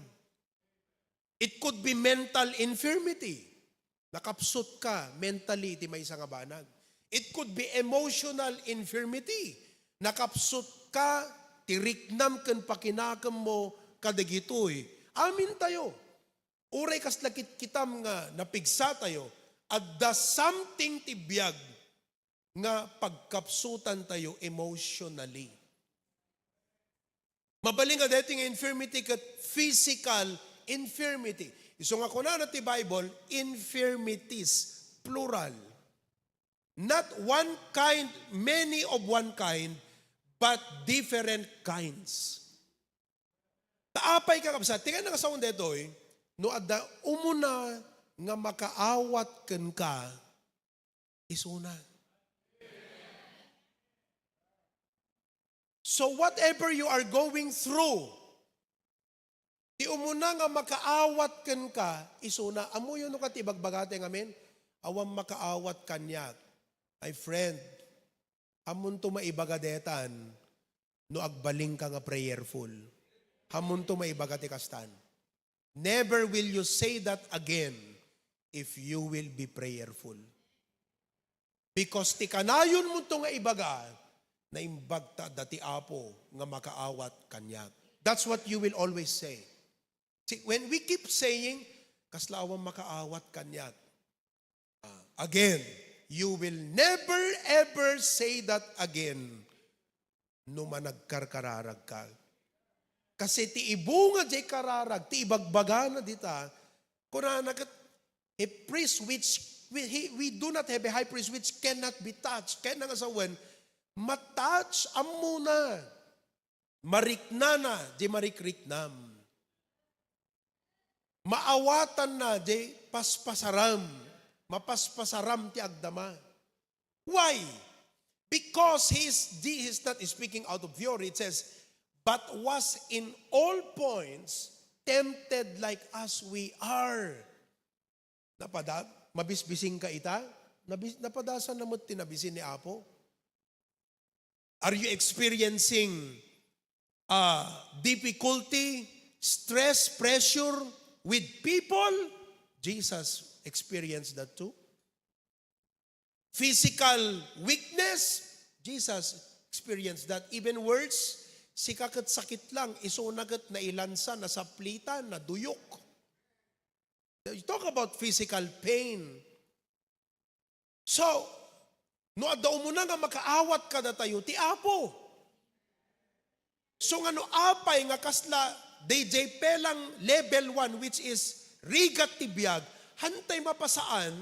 It could be mental infirmity. Nakapsut ka mentally iti maysa nga banag. It could be emotional infirmity. Nakapsut ka ti riknam ken pakinakemmo kadagitoy. Amintayo. Uray kasla kitkitam nga napigsatayo, adda something ti biag nga pagkapsutantayo emotionally. Mabalin nga daytoy nga infirmity ket physical infirmity. Isu nga kunana ti Bible, infirmities, plural. Not one kind, many of one kind, but different kinds. Ta apay, kakabsat, ti kayat nga sawen daytoy, no adda umuna nga makaawat kenka, isuna. So whatever you are going through, ti umuna nga makaawat kenka, isuna. Ammoyo no ket ibagbagata ngamin, awan makaawat kaniak. My friend, ammonto maibaga detan no agbalinka nga prayerful. Ammonto maibaga ti kastan. Never will you say that again if you will be prayerful. Because ti kanayonmonto nga ibaga, naimbag ta adda ti Apo nga makaawat kaniak. That's what you will always say. See, when we keep saying, "Kasla awan makaawat kaniak." Ah, again, you will never ever say that again no managkarkararagka. Kasi ti ibunga jay kararag, ti ibagbagana dita, kunana ket, a priest which, we, he, we do not have a high priest which cannot be touched. Kayatna nga sawen, ma-touch, ammona. Mariknana jay marikriknam. Maawatanna jay paspasaram. Mapaspasaram ti agdama. Why? Because he is, he is not speaking out of theory. It says, "But was in all points tempted like as we are." Napada-, mabisbisinka ita? Nabis-, napadasanna met ti nabisin ni Apo? Are you experiencing, uh, difficulty, stress, pressure with people? Jesus experienced that too. Physical weakness, Jesus experienced that. Even worse, sika ket sakit lang, isuna ket nailansa, nasaplitan, naduyok. You talk about physical pain. So, no adda umuna nga makaawat kadatayo, ti Apo. So, ngano apay nga kasla D J pelang level one, which is rigat ti biag, hantay mapasaan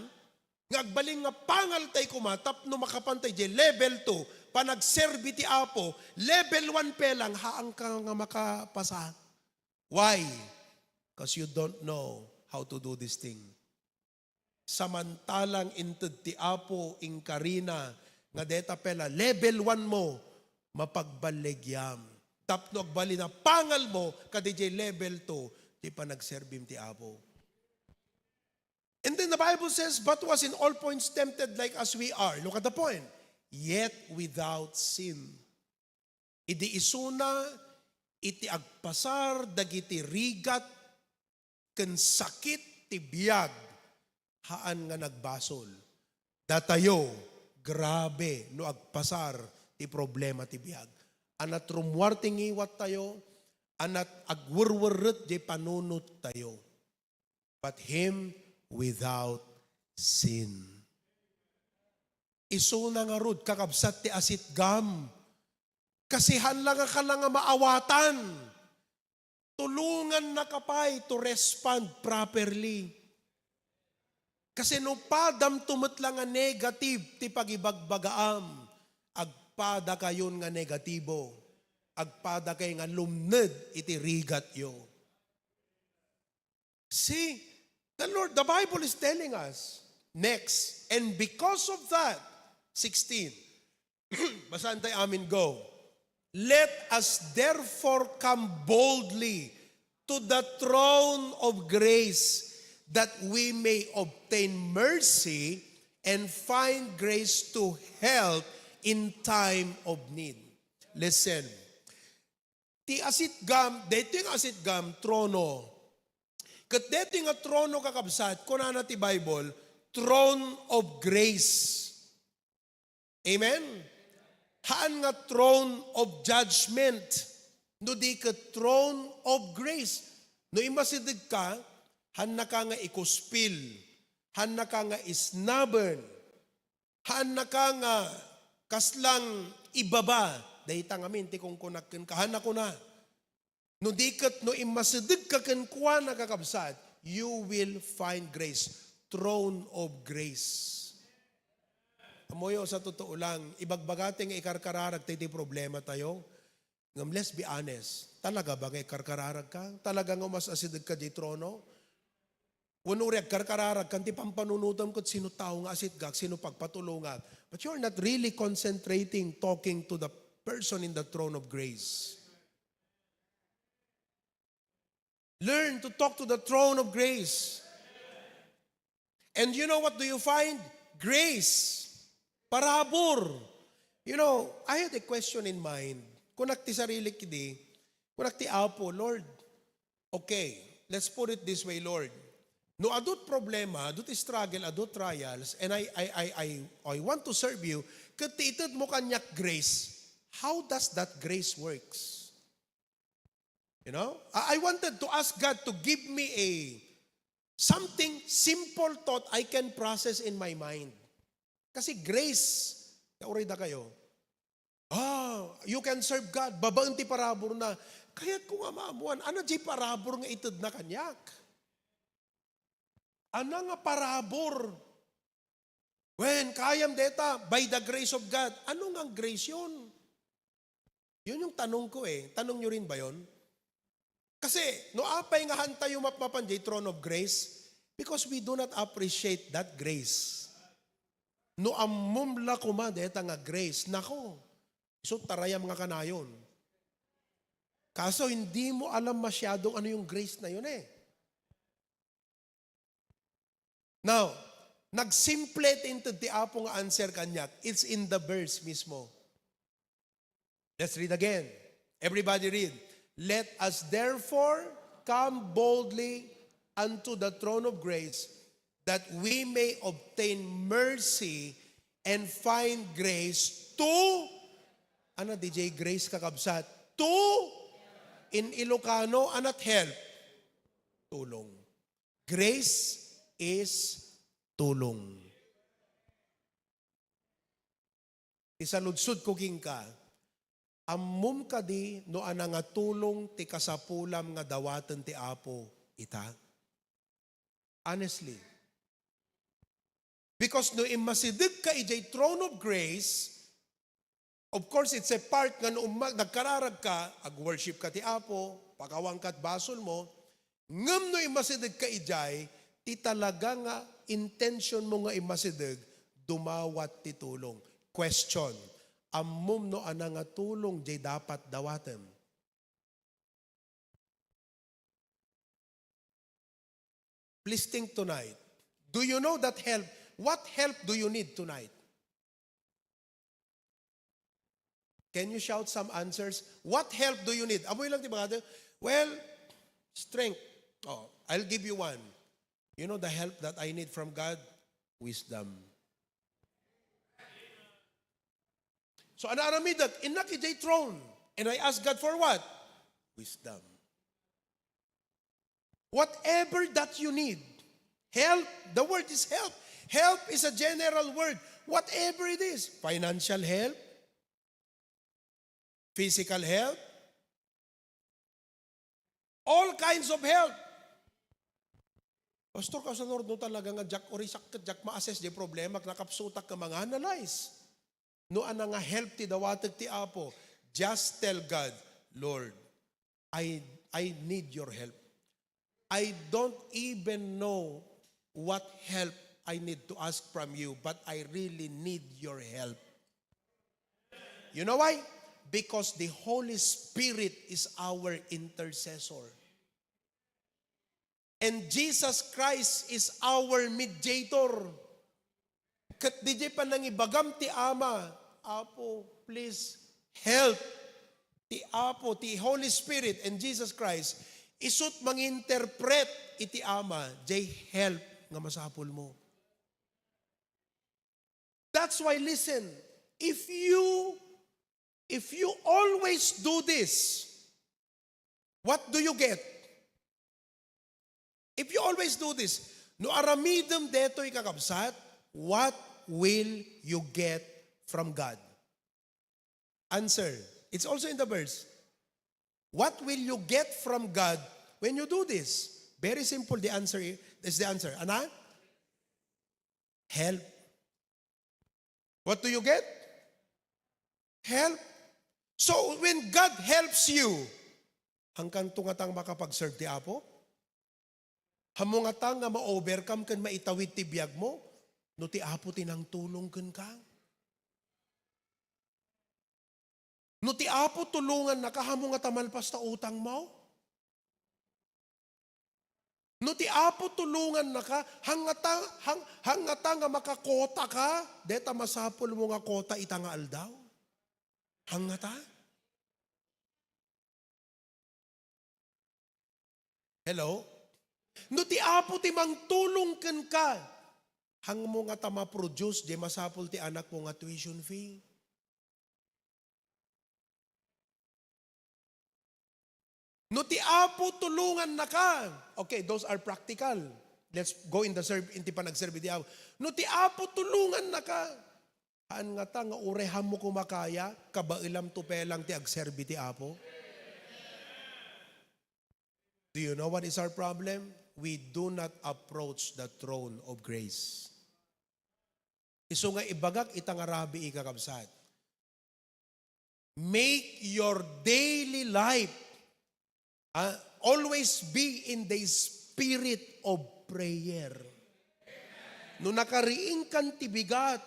nga agbalin nga pangal tay kuma tapno makapan tay idiay level two, panagserbi ti Apo, level one pelang, haanka nga makapasa. Why? 'Cause you don't know how to do this thing. Samantalang inted ti Apo, inkarina nga deta pela level one mo, mapagballigyam. Tapno agbalin a pangal mo, kadi jay level two, ti panagserbim ti Apo. And then the Bible says, "But was in all points tempted like as we are." Look at the point. "Yet without sin." Idi isuna iti agpasar dagiti rigat ken sakit ti biag, haan nga nagbasol. Datayo, grabe no agpasar ti problema ti biag. Anat rummuar ti ngiwattayo, anat agwerwerret jay panunottayo. But him without sin. Isuna ngarud, kakabsat, ti asitgam. Kasihan la nga kala nga maawatan. Tulongannaka pay to respond properly. Kasi no padam to met la nga negative ti pagibagbagaam, agpadakayon nga negatibo. Agpadakay nga lumned iti rigatyo. See, the Lord, the Bible is telling us, next, and because of that, sixteen, basahan tayo amin, go. "Let us therefore come boldly to the throne of grace, that we may obtain mercy and find grace to help in time of need." Listen, ti asitgam, daytoy nga asitgam, trono. Ket daytoy nga trono, kakabsat, kunana ti Bible, throne of grace. Amen? Haan nga throne of judgment, no di ket throne of grace. No immasideg ka, hannaka nga ikuspil, hannaka nga isnaben, hannaka nga kaslang ibaba, dayta ngamin ti kunkunak kenka, hannakuna. No di ket no immasidegka kenkuana, kakabsat, you will find grace, throne of grace. Ammoyo, sa totoo lang, ibagbagatayo nga ikarkararag tayo ti problematayo. Ngem let's be honest, talaga ba nga ikarkararagka? Talaga nga umas-asidegka diay trono? Wenno uray agkarkararagkan ti pampanunotam ket sino tao nga asitgak, sino pagpatulongak. But you're not really concentrating, talking to the person in the throne of grace. Learn to talk to the throne of grace. And you know what do you find? Grace. Parabur. You know, I had a question in mind. Kunak ti sarilik idi, kunak ti Apo, "Lord, okay, let's put it this way, Lord. No adut problema, adut struggle, adut trials, and I, I, I, I, I want to serve you, ket ti itedmo kaniak grace, how does that grace works?" You know, I, I wanted to ask God to give me a something simple thought I can process in my mind. Kasi grace, nauray da kayo. Ah, you can serve God, babaen ti paraburna. Kayatko nga maammuan, ano di parabur nga itedna kaniak? Ano nga parabur? When kayam deta, by the grace of God. Ano nga grace yun? Yun yung tanong ko eh. Tanong nyo rin ba yun? Kasi, no apay nga hantayo mapmapan jay throne of grace, because we do not appreciate that grace. No ammom la kuma deta nga grace, nako, isu tarayam nga kanayon. Kaso hindi mo alam masyadong ano yung grace na yun eh. Now, nagsimple ti inted ti Apo nga answer kaniak. It's in the verse mismo. Let's read again. Everybody read. "Let us therefore come boldly unto the throne of grace, that we may obtain mercy and find grace to," ano, D J, grace, kakabsat? To, in Ilocano, anat help? Tulong. Grace is tulong. Isaludsod ko kenka, Ammom kadi no ania nga tulong ti kasapulam nga dawaten ti Apo ita? Honestly. Because no immasideg ka idiay throne of grace, of course, it's a part nga no umma-, nagkararag ka, ag-worship ka ti Apo, pakawan ka ti basol mo, ngem no immasideg ka idiay, ti talaga nga intention mo nga immasideg, dumawat ti tulong. Question, ammom no ania nga tulong diay dapat dawatem? Please think tonight. Do you know that help? What help do you need tonight? Can you shout some answers? What help do you need? Amoy lang ti bagada. Well, strength. Oh, I'll give you one. You know the help that I need from God? Wisdom. So, ania aramidek? Innak idiay throne. And I ask God for what? Wisdom. Whatever that you need, help, the word is help. Help is a general word. Whatever it is, financial help, physical help, all kinds of help. Pastor, kasano no talaga nga diak uri sakit, diak ma-assess di problema, nakapsutak ka mga analyze. No ania nga help ti dawatek ti Apo, just tell God, "Lord, I, I need your help. I don't even know what help I need to ask from you, but I really need your help." You know why? Because the Holy Spirit is our intercessor. And Jesus Christ is our mediator. Ket diay panangibagam ti Ama, "Apo, please help." Ti Apo, ti Holy Spirit, and Jesus Christ, isu't manginterpret iti Ama, diay help nga masapulmo. That's why, listen, if you, if you always do this, what do you get? If you always do this, no aramidem detoy, kakabsat, what will you get from God? Answer. It's also in the verse. What will you get from God when you do this? Very simple, the answer i-, is the answer. Ana? Help. What do you get? Help. So, when God helps you, hangkanto ngata nga makapag-serve ti Apo? Hammo ngata nga ma-overcome ken maitawid ti biagmo no ti Apo ti nangtulong kenka? No ti Apo tulongannaka, hammo ngata malpas ta utangmo? No ti Apo tulongannaka, hangngata, hang-, hangngata nga makakota ka, deta masapulmo nga kota ita nga aldaw? Hangngata? Hello? No ti Apo ti mangtulong kenka, hangmo ngata ma-produce diay masapul ti anakmo nga tuition fee? No ti Apo tulongannaka, okay, those are practical. Let's go in the serve, in ti panagserbi ti Apo. No ti Apo tulongannaka, haan ngata nga uray hammo koma kaya, kabaelam to pelang ti agserbi ti Apo? Do you know what is our problem? We do not approach the throne of grace. Isu nga ibagak ita nga rabii, kakabsat. Make your daily life, ah, always be in the spirit of prayer. No nakariingkan ti bigat,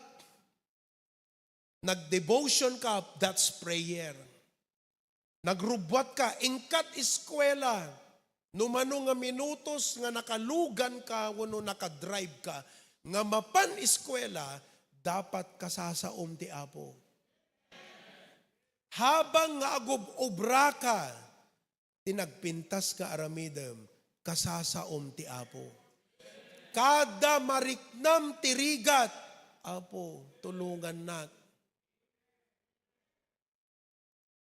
nag-devotion ka, that's prayer. Nagrubbuat ka, inkat eskuela, no mano nga minutos nga nakalugan ka wenno nakadrive ka, nga mapan eskuela, dapat kasasaom ti Apo. Habang nga agub-obra ka, ti nagpintas nga aramidem, kasasaom ti Apo. Kada mariknam ti rigat, "Apo, tulongannak."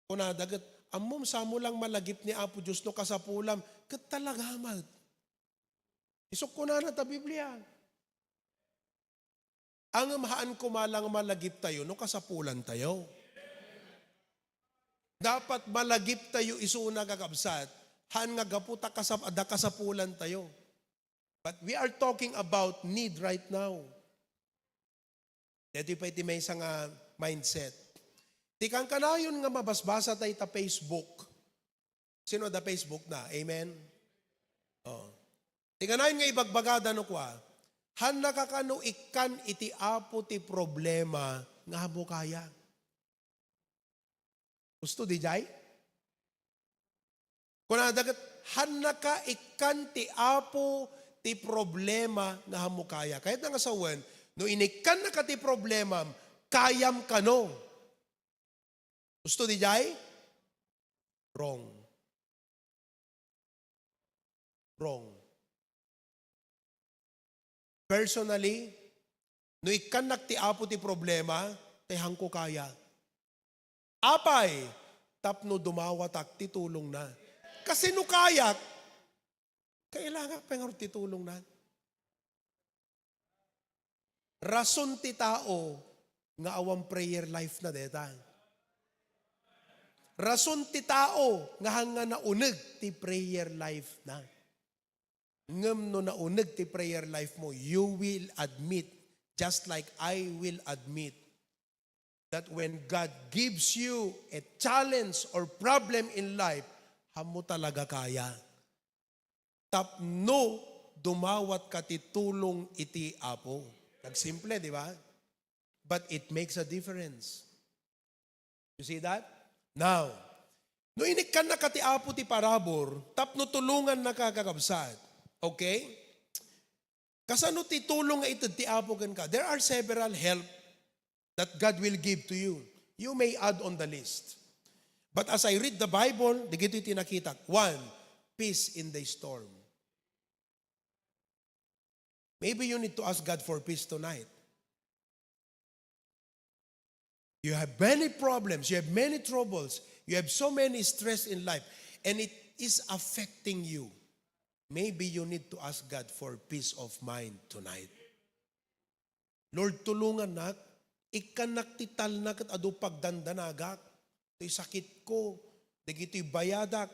Kunada ket, "Ammom, samo lang malagip ni Apo Dios no kasapulam." Ket talaga met. Isuk kunana ta Biblia. Ngem haan koma lang malagiptayo no kasapulantayo. Dapat malagiptayo isuna, kakabsat. Haan nga gapu ta kasap-, adda kasapulantayo. But we are talking about need right now. Daytoy pay ti maysa nga mindset. Ti kankanayon nga mabasbasa tayo ta Facebook. Sino adda Facebook na? Amen? Oh. Ti kanayon nga ibagbagada no kua, "Hannaka kano ikkan iti Apo ti problema nga ammo kaya." Husto diay? Kunada ket, "Hannaka ikkan ti Apo ti problema nga ammo kaya." Kayatna nga sawen, no inikkannaka ti problemam, kayam kano. Husto diay? Wrong. Wrong. Personally, no ikkannak ti Apo ti problema, tay haanko kaya. Apay, tapno dumawatak ti tulongna. Kasi no kayak, kailangak pay ngarud ti tulongna. Rason ti tao nga awan prayer life na deta. Rason ti tao nga haan nga nauneg ti prayer life na. Ngem no nauneg ti prayer life mo, you will admit, just like I will admit, that when God gives you a challenge or problem in life, haanmo talaga kaya. Tapno dumawatka ti tulong iti Apo. Nagsimple, di ba? But it makes a difference. You see that? Now, no inikkannaka ti Apo ti parabur, tapno tulongannaka, kakabsat. Okay? Kasano ti tulong nga ited ti Apo kenka? There are several help that God will give to you. You may add on the list. But as I read the Bible, dagitoy ti nakitak. One, peace in the storm. Maybe you need to ask God for peace tonight. You have many problems, you have many troubles, you have so many stress in life, and it is affecting you. Maybe you need to ask God for peace of mind tonight. "Lord, tulongannak, ikkannak ti talna ket adu pagdandanagak, toy sakitko, dagitoy bayadak."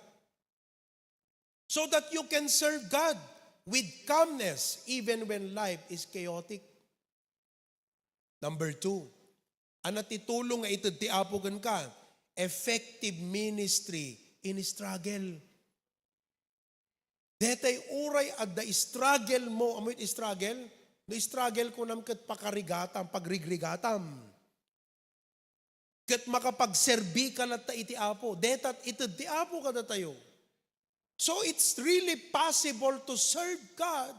So that you can serve God with calmness even when life is chaotic. Number two, ania ti tulong nga ited ti Apo kenka? Effective ministry in struggle. Detay uray adda struggle mo, amoy struggle? No struggle kunam ket pakarigatam, pagrigrigatam. Ket makapagserbi ka latta iti Apo. Deta ited ti Apo kadatayo. So it's really possible to serve God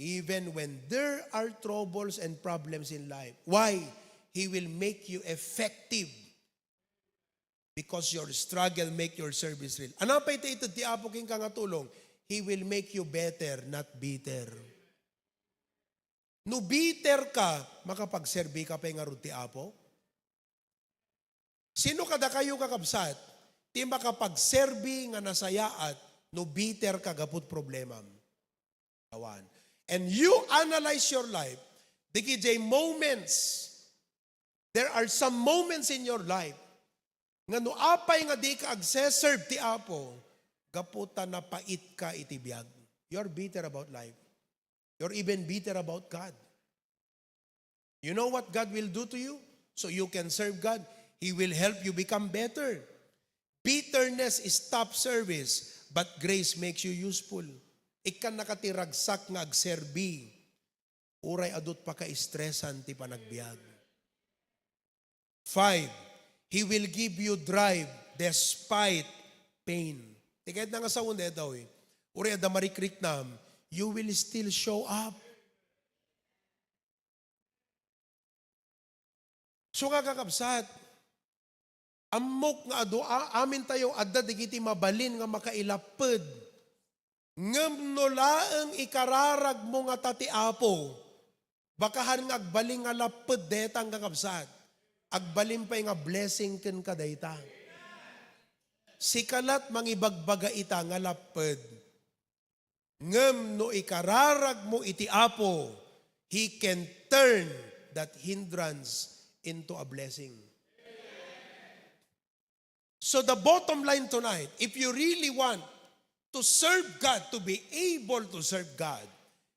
even when there are troubles and problems in life. Why? He will make you effective because your struggle make your service real. Ania pay ti ited ti Apo kenka nga tulong? He will make you better, not bitter. No bitter ka, makapagserbi ka pay ngarud ti Apo? Sino kadakayo, kakabsat, ti makapagserbi nga nasayaat no bitter ka gapu ti problemam? Awan. And you analyze your life, dagiti moments, there are some moments in your life nga no apay nga dika agseserve ti Apo, gapu ta napaitka iti biag. You're bitter about life. You're even bitter about God. You know what God will do to you? So you can serve God. He will help you become better. Bitterness stops service, but grace makes you useful. Ikkannaka ti ragsak nga agserbi. Uray adu ti pakaestresan ti panagbiag. Five, He will give you drive despite pain. Ti kayatna nga sawen daytoy, uray adda marikriknam, you will still show up. So nga, kakabsat, ammok nga adu-, a-, amintayo adda dagiti mabalin nga makailapped. Ngem no laeng ikararagmo ngata ti Apo, baka haan nga agbalin nga lapped dayta, kakabsat. Agbalin pay nga blessing kenka dayta. Sika lat mangibagbaga ita nga lapped. Ngem no ikararagmo iti Apo, He can turn that hindrance into a blessing. So the bottom line tonight, if you really want to serve God, to be able to serve God,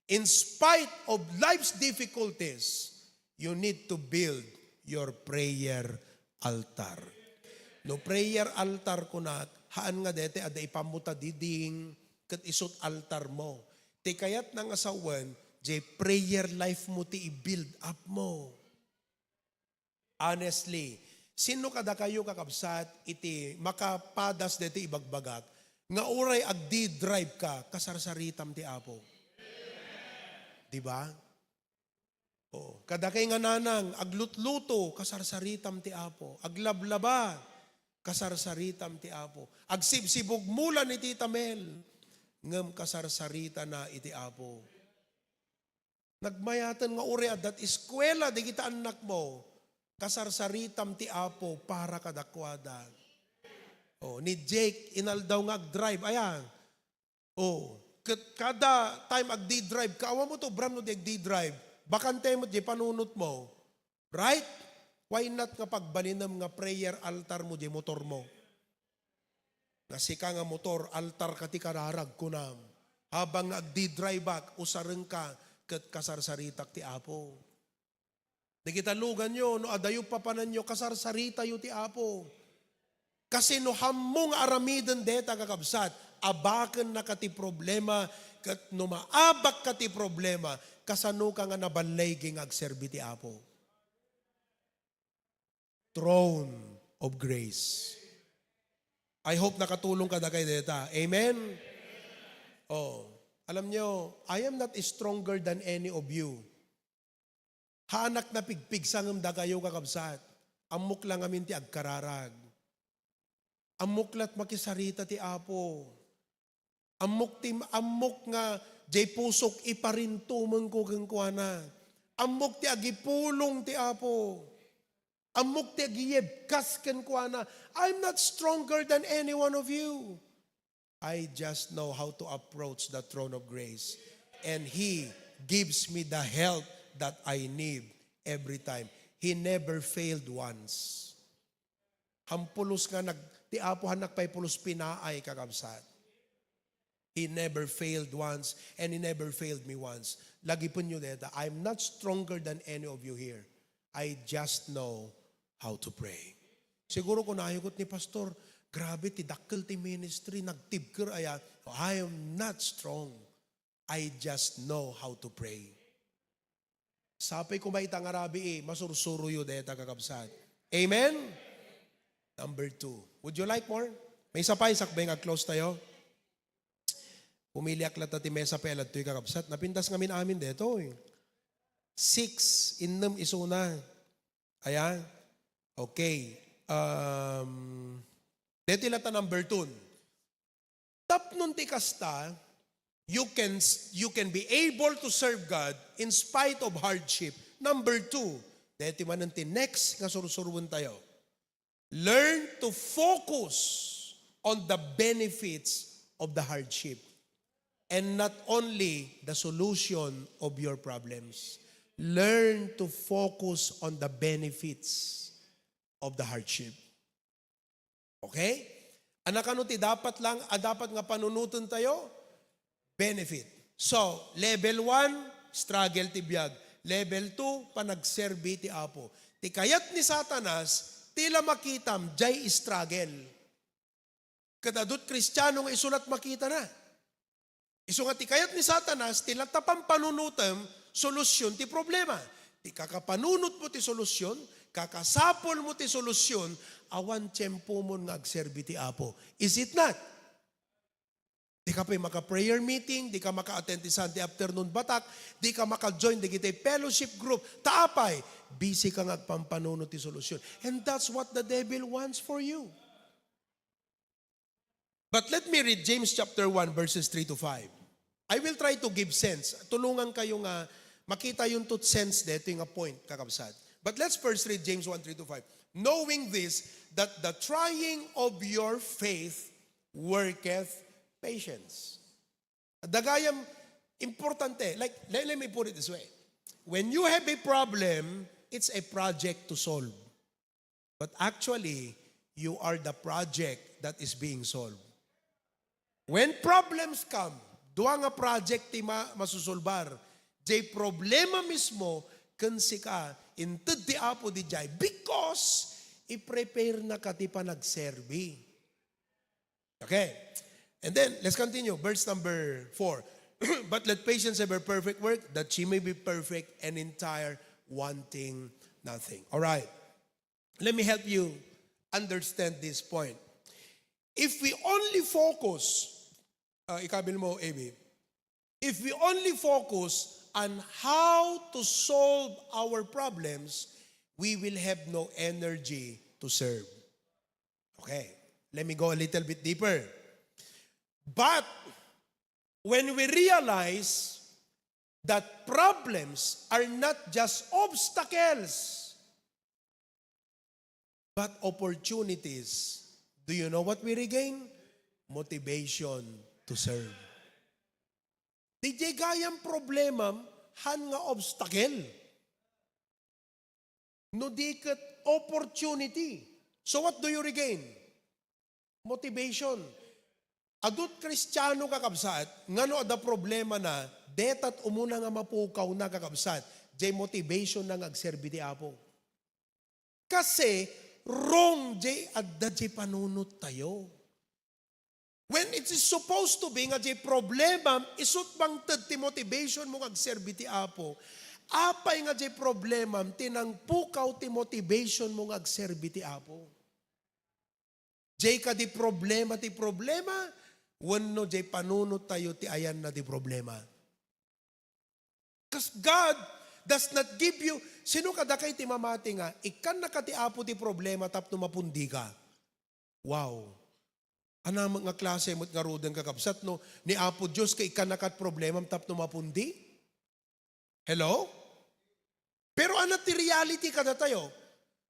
in spite of life's difficulties, you need to build your prayer altar. No prayer altar kunak, haan nga dete adda ipammo ta diding, ket isut altar mo. Ti kayatna nga sawen, jay prayer life mo ti i-build up mo. Honestly, sino kadakayo, kakabsat, iti makapadas deti ibagbagak nga uray agdi-drive ka, kasarsaritam ti Apo? Di ba? Oo. Kadakay nga nanang, aglutluto, kasarsaritam ti Apo. Aglablaba, kasarsaritam ti Apo. Agsibsibugmulan iti tamel, ngem kasarsaritana iti Apo. Nagmayaten nga uray adda ti eskuela dagiti annakmo, kasarsaritam ti Apo para kadakuada. Oh, ni Jake, inaldaw nga agdrive, aya. Oh, ket kada time agdi-drive ka, awan mo to, Bram, no di agdi-drive. Bakante mo di panunot mo. Right? Why not nga pagbalinem nga prayer altar mo di motor mo? Nga sika nga motor, altar ka ti kararag, kunam. Habang nga agdi-drive-ak, usarengka ket kasarsaritak ti Apo. Dagita luganyo, no adayo papananyo, kasarsaritayo ti Apo. Kasi no hammo nga aramiden deta, kakabsat, abakennaka ti problema, ket no maabakka ti problema, kasanoka nga naballaygi nga agserbi ti Apo? Throne of grace. I hope nakatulong kadakay deta. Amen? Oh, alam nyo, I am not stronger than any of you. Haanak napigpigsa ngem dakayo, kakabsat. Ammok la ngamin ti agkararag. Ammok la't makisarita ti Apo. Ammok ti, ammok nga jay pusok iparintumengko kenkuana. Ammok ti agipulong ti Apo. Ammok ti agiyebkas kenkuana. I'm not stronger than any one of you. I just know how to approach the throne of grace. And He gives me the help that I need every time. He never failed once. Hampulos nga nag-, ti Apo han nagpaipulos pinaay, kakabsat. He never failed once, and He never failed me once. Lagipenyo deta, I'm not stronger than any of you here. I just know how to pray. Siguro kunayo ket ni Pastor, "Grabe ti dakkel ti ministry, nagtibker aya." I am not strong. I just know how to pray. Sapay koma ita nga rabii, masursuroyo deta, kakabsat. Amen? Number two. Would you like more? May isa pa, isakbay nga close tayo. Pumiliak latta ti mesa pa iladtoy, kakabsat. Napintas ngamin amin detoy. Six, innem isuna. Aya? Okay. Um, deti latta number two. Tapno ti kasta, you can, you can be able to serve God in spite of hardship. Number two, deti manen ti next nga sursuroen tayo. Learn to focus on the benefits of the hardship and not only the solution of your problems. Learn to focus on the benefits of the hardship. Okay? Ania kano ti dapat lang, a dapat nga panunoten tayo? Benefit. So, level one, struggle ti biag. Level two, panagserbi ti Apo. Ti kayat ni Satanas, ti la makitam, jay struggle. Ket adu't Kristiano nga isu la't makitana. Isu nga ti kayat ni Satanas, ti latta pampanunotem, solusyon ti problema. Ti kakapanunot mo ti solusyon, kakasapul mo ti solusyon, awan tiempo mon nga agserbi ti Apo. Is it not? Di ka pay maka-prayer meeting, di ka maka-attend ti Sunday afternoon batak, di ka maka-join dagiti fellowship group. Ta apay, busy ka nga agpampanunot ti solusyon. And that's what the devil wants for you. But let me read James chapter one, verses three to five. I will try to give sense. Tulungan kayo nga makita yung to sense dito yung point, kakabsat. But let's first read James one, three to five. "Knowing this, that the trying of your faith worketh patience." Dagayam importante. Like, let, let me put it this way. When you have a problem, it's a project to solve. But actually, you are the project that is being solved. When problems come, dua nga project ti ma-, masusolbar. Jay problema mismo, ken sika, inted ti Apo dijay, because i-prepare na ka ti panagserbi. Okay. And then, let's continue. Verse number four. "But let patience have her perfect work, that she may be perfect and entire, wanting nothing." All right. Let me help you understand this point. If we only focus, uh, ikabil mo, A B, if we only focus on how to solve our problems, we will have no energy to serve. Okay, let me go a little bit deeper. But when we realize that problems are not just obstacles, but opportunities, do you know what we regain? Motivation to serve. Di jay gayam problemam, han nga obstacle. No di ket opportunity. So what do you regain? Motivation. Adut Kristiano, kakabsat, nga no adda problema na, detat umuna nga mapukaw na, kakabsat, jay motivation na nga agserbi ti Apo. Kasi, wrong jay adda jay panunot tayo. When it is supposed to be nga jay problemam, isut mangted ti motivation mo nga agserbi ti Apo. Apay nga jay problemam, ti nangpukaw ti motivation mo nga agserbi ti Apo. Jay kadi problema ti problema, wenno jay panunot tayo ti ayanna ti problema. 'Cause God does not give you, sino kadakay ti mamati nga, ikkannaka ti Apo ti problema tapno mapundika? Wow. Ania met nga klase met ngaruden, kakabsat, no? Ni Apo Dios ket ikkannaka ti problemam tapno mapundi? Hello? Pero ania ti reality kadatayo?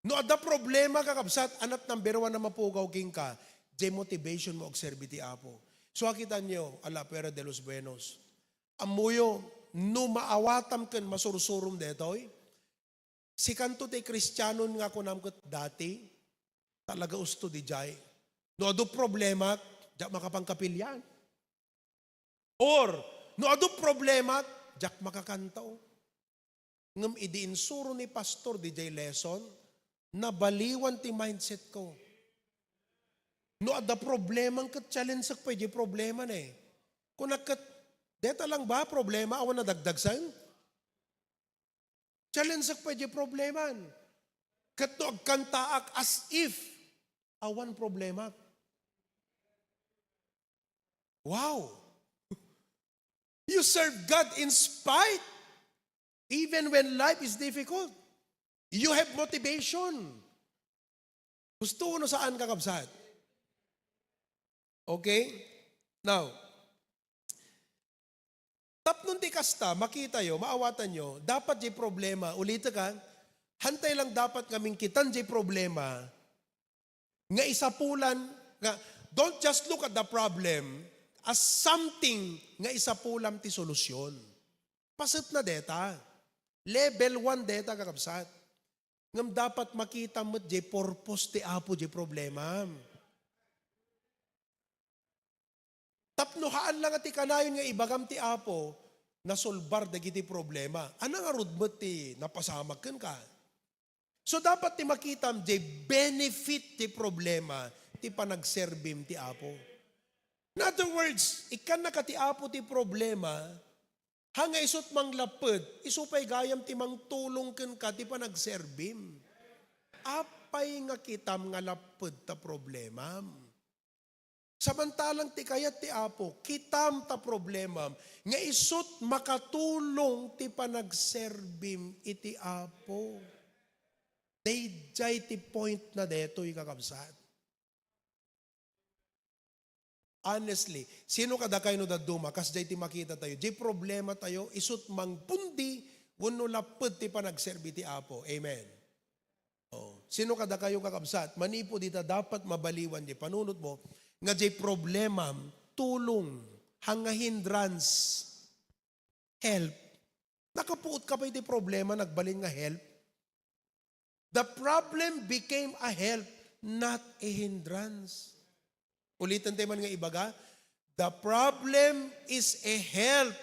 No adda problema, kakabsat, ania ti number one a mapukaw kenka, jay motivation mo agserbi ti Apo. So, akitanyo, a la fuera de los buenos. Ammoyo, no maawatam ken masursurom daytoy, sikanto ti Kristianon nga kunam ket dati, talaga usto dijay. No adu problema, diak makapangkapilian. Or, no adu problema, diak makakanto. Ngem idi insuro ni pastor dijay lesson, nabaliwan ti mindset ko. No adda problema, ket challenge-ek pay jay problema ne. Kunak ket, deta lang ba problema, awan nadagdagsen? Challenge-ek pay jay problemam. Ket no agkantaak as if awan problema. Wow! You serve God in spite, even when life is difficult. You have motivation. Husto no saan, kakabsat? Okay? Now, tapno ti kasta, makitayo, maawatanyo, dapat jay problema, ulitek, ha, hantay lang dapat nga mangkitan jay problema, nga isapulan, nga, don't just look at the problem as something nga isapulam ti solusyon. Paset na deta. Level one deta, kakabsat. Ngem dapat makitam met jay purpose ti Apo jay problemam. Tapno haan la nga ti kanayon nga ibagam ti Apo, nasolbar dagiti problema. Ania ngarud met ti napasamak kenka? So, dapat ti makitam jay benefit ti problema ti panagserbim ti Apo. In other words, ikkannaka ti Apo ti problema, ha nga isut manglapped, isu pay gayam ti mangtulong kenka ti panagserbim. Apay nga kitam nga lapped ta problemam? Samantalang ti kayat ti Apo, kitam ta problemam, nga isut makatulong ti panagserbim iti Apo. Daydiay ti point na detoy, kakabsat. Honestly, sino kadakayo no dadduma, kasdiay ti makita tayo? Di problema tayo, isut mangpundi, wenno lapped ti panagserbi ti Apo. Amen. Oh, sino kadakayo, kakabsat? Manipud ita, dapat mabaliwan di panunot mo nga jay problemam, tulong, hanga hindrance, help. Nakapuot ka pay ti problema, nagbalin nga help. The problem became a help. not a hindrance. Ulitan tayo man nga ibaga, the problem is a help,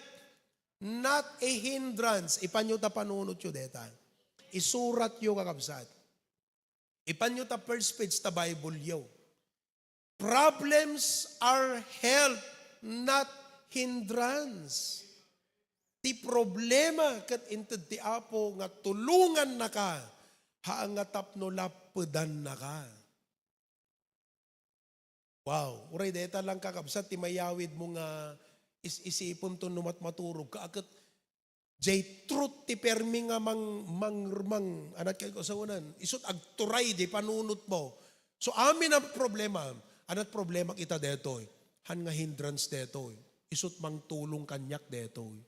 not a hindrance. Ipanyo ta panunotyo deta. Isuratyo, kakabsat. Ipanyo ta first page ta Bible yo. Problems are help, not hindrance. Ti problema ket inted ti Apo nga tulongannaka, haan nga tapno lapedannaka. Wow, uray deta lang, kakabsat, ti mayawid mo nga is-, isipem to no mat-, maturog ka, ket jay truth ti permi nga mang-, mang-, mang-, anat kay kasawanan. Isut agturay jay panunot mo. So, amin a problema, anat problema ita detoy. Han nga hindrance detoy. Isut mangtulong kaniak detoy.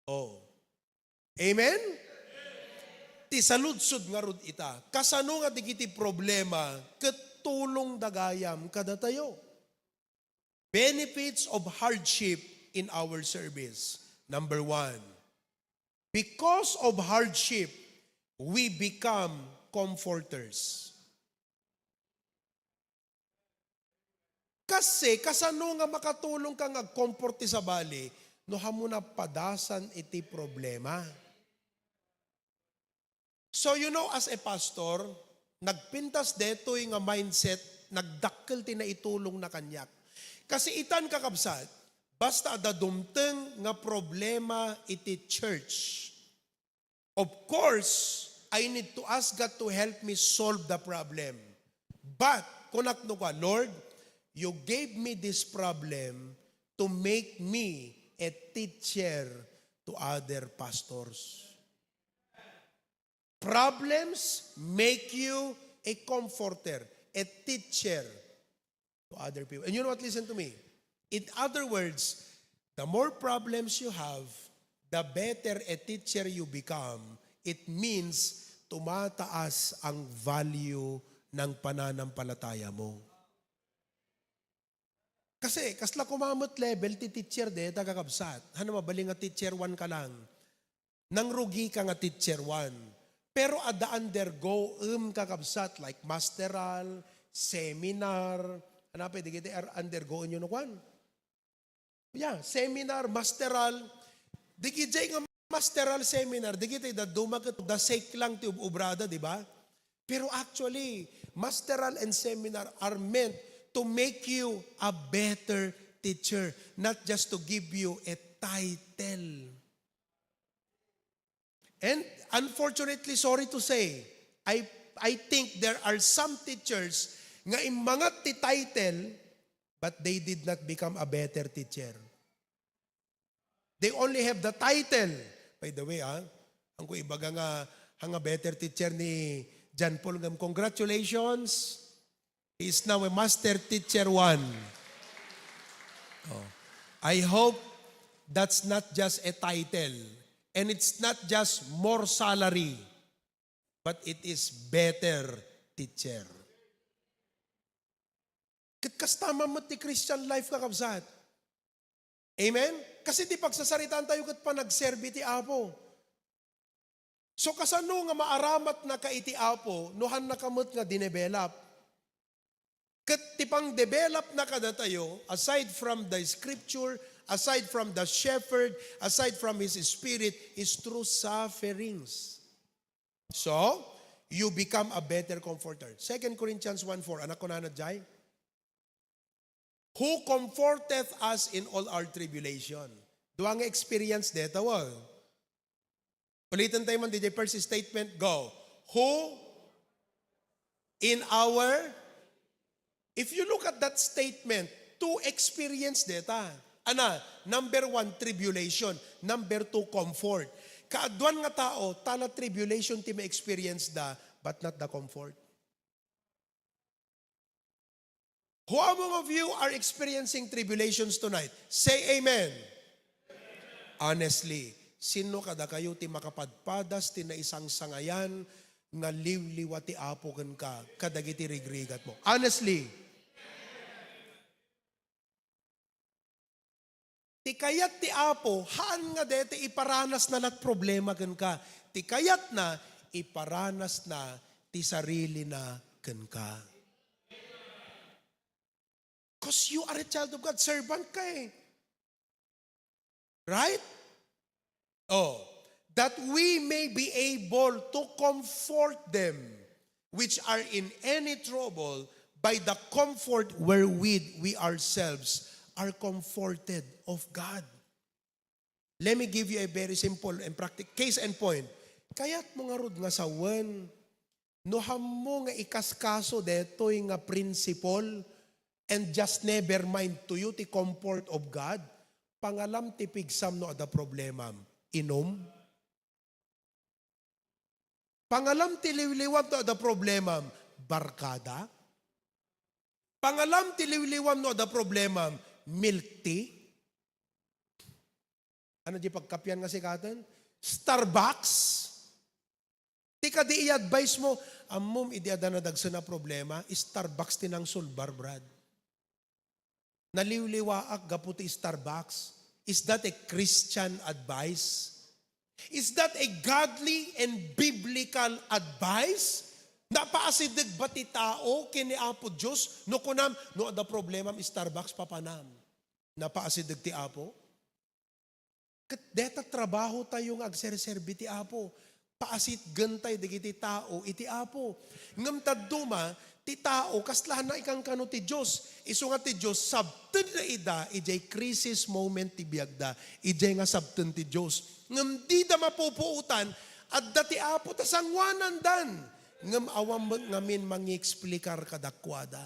Oh. Amen? Ti saludsod ngarud ita, kasano nga dagiti problema ket tulongda gayam kadatayo? Benefits of hardship in our service. Number one, because of hardship, we become comforters. Kasi, kasano nga makatulong ka nga agkomfort ti sabali no haanmo napadasan iti problema? So, you know, as a pastor, nagpintas detoy nga mindset, nagdakkel ti naitulongna kaniak. Kasi itan, kakabsat, basta adda dumteng nga problema iti church, of course, I need to ask God to help me solve the problem. But, kunak no kua, "Lord, you gave me this problem to make me a teacher to other pastors." Problems make you a comforter, a teacher to other people. And you know what? Listen to me. In other words, the more problems you have, the better a teacher you become. It means tumataas ang value ng pananampalataya mo. Kasi kasla koma met level ti teacher deta, kakabsat. Haan a mabalin nga teacher one ka lang. Nangrugi ka nga teacher one. Pero adda undergo-em, kakabsat, like masteral, seminar. Ania pay dagiti ar-, undergoenyo no kuan? Yeah, seminar, masteral. Dagiti nga masteral seminar, dagiti dadduma ket the sake lang ti ub-, ubrada, di ba? Pero actually, masteral and seminar are meant to make you a better teacher, not just to give you a title. And unfortunately, sorry to say, I, I think there are some teachers nga immangat ti title, but they did not become a better teacher. They only have the title. By the way, ah, ang ko ibaga nga, nga better teacher ni John Paul ngem, congratulations. He is now a master teacher one. Oh. I hope that's not just a title. And it's not just more salary, but it is better teacher. Ket kasta man met ti Christian life, kakabsat. Amen? Kasi ti pagsasaritaan tayo ket panagserbi ti Apo. So, kasano nga maaramatnaka iti Apo no haannaka met nga dinevelop? Ket ti pangdevelopna kadatayo, aside from the scripture, aside from the shepherd, aside from his spirit, is through sufferings. So, you become a better comforter. Second Corinthians one four, ania kunana jay? "Who comforteth us in all our tribulation." Dua nga experience deta, wow. Ulitan tayo man, D J, first statement, go. "Who in our," if you look at that statement, two experience deta. Ania, number one, tribulation. Number two, comfort. Kaaduan nga tao, tala tribulation ti ma-experience da, but not the comfort. Who among of you are experiencing tribulations tonight? Say amen. Honestly, sino kadakayo ti makapadpadas ti naisangsangayan nga liwliwa ti Apo kenka kadagiti rigrigat mo? Honestly. Ti kayat ti Apo, haan nga deta iparanasna lat problema kenka. Ti kayatna, iparanasna ti sarilina kenka. 'Cause you are a child of God, servant ka eh. Right? Oh, that we may be able to comfort them which are in any trouble by the comfort wherewith we ourselves are comforted of God. Let me give you a very simple and practical case and point. Kayat mo ngarud nga sawen no hammo nga ikaskaso detoy nga principle and just never mind to you ti comfort of God, pangalam ti pigsam no adda problemam. Inum? Pangalam ti liwliwam no adda problemam. Barkada? Pangalam ti liwliwam no adda problemam. Milk tea? Ano di pagkapian nga sikaten? Starbucks? Ti kadi i-advise mo, ammom idi adda nadagsen a problema, Starbucks ti nangsolbar, Brad. Naliwliwaak gapu ti Starbucks. Is that a Christian advice? Is that a godly and biblical advice? Napaasideg ba ti tao ken ni Apo Dios no kunam, no adda problemam, Starbucks papanam? Napaasideg ti Apo? Ket deta trabaho tayo nga agserserbi ti Apo. Paasitgen tayo dagiti tao iti Apo. Ngem dadduma, ti tao, kasla na ikankano ti Dios. Isu nga ti Dios, sabtenna ida, idiay crisis moment ti biagda. Idiay nga sabten ti Dios. Ngem dida mapupuotan, adda ti Apo, ta sanguanandan. Ngem awan met ngamin mangieksplikar kadakuada.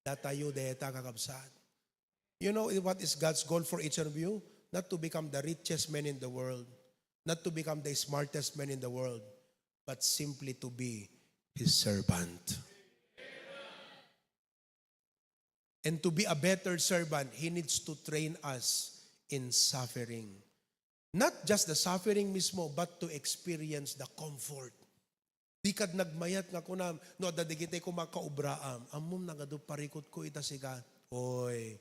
Datayo deta, kakabsat. You know what is God's goal for each one of you? Not to become the richest man in the world, not to become the smartest man in the world, but simply to be His servant. And to be a better servant, He needs to train us in suffering. Not just the suffering mismo, but to experience the comfort. Dika nagmayat nga kunam, no, adda dagiti koma kaubraam, ammom nagadu parikutko ita sika. Oy,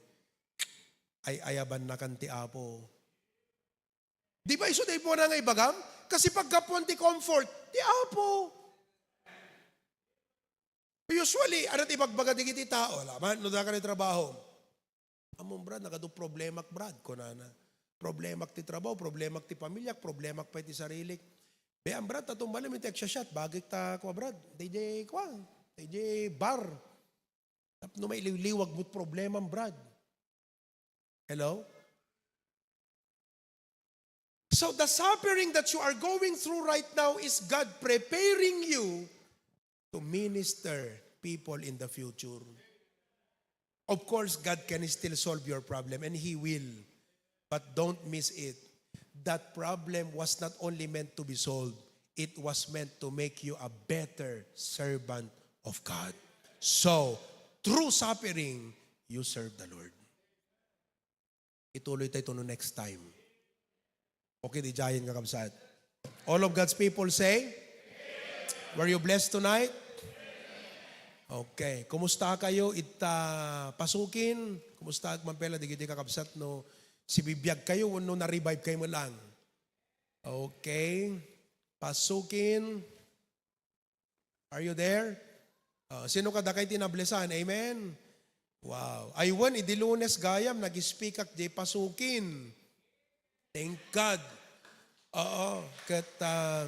ay-ayabannakan ti Apo. Di ba isu ti ipuna nga ibagam? Kasi paggapuan ti comfort, ti Apo. Usually, ano ti ibagbaga dagiti tao? Laman, no, daka ni trabaho. Ammom, Brad, nagadu problemak, Brad, kunana. Problemak ti trabaho, problemak ti pamiliak, problemak pay ti sarilik. Be, am, Brad, ta tumbalem iti agsashat, bagik ta, kua, Brad, daydiay, kua, daydiay bar. Tapno mailiwliwag mo't problemam, Brad. Hello? So the suffering that you are going through right now is God preparing you to minister people in the future. Of course, God can still solve your problem, and He will. But don't miss it. That problem was not only meant to be solved, it was meant to make you a better servant of God. So, through suffering, you serve the Lord. Ituloy tayo to no next time. Okay, di jayen, kakabsat. All of God's people say, were you blessed tonight? Okay. Kumusta kayo ita Pasukin? Kumusta agman pay la dagiti kakabsat no sibibiag kayo wenno na-revive kayo man lang? Okay. Pasukin. Are you there? Ah, sino kadakay ti nablesan? Amen? Wow. Ay, wen, idi Lunes gayam, nag-speak ak di Pasukin. Thank God. Oo. Ket, ah,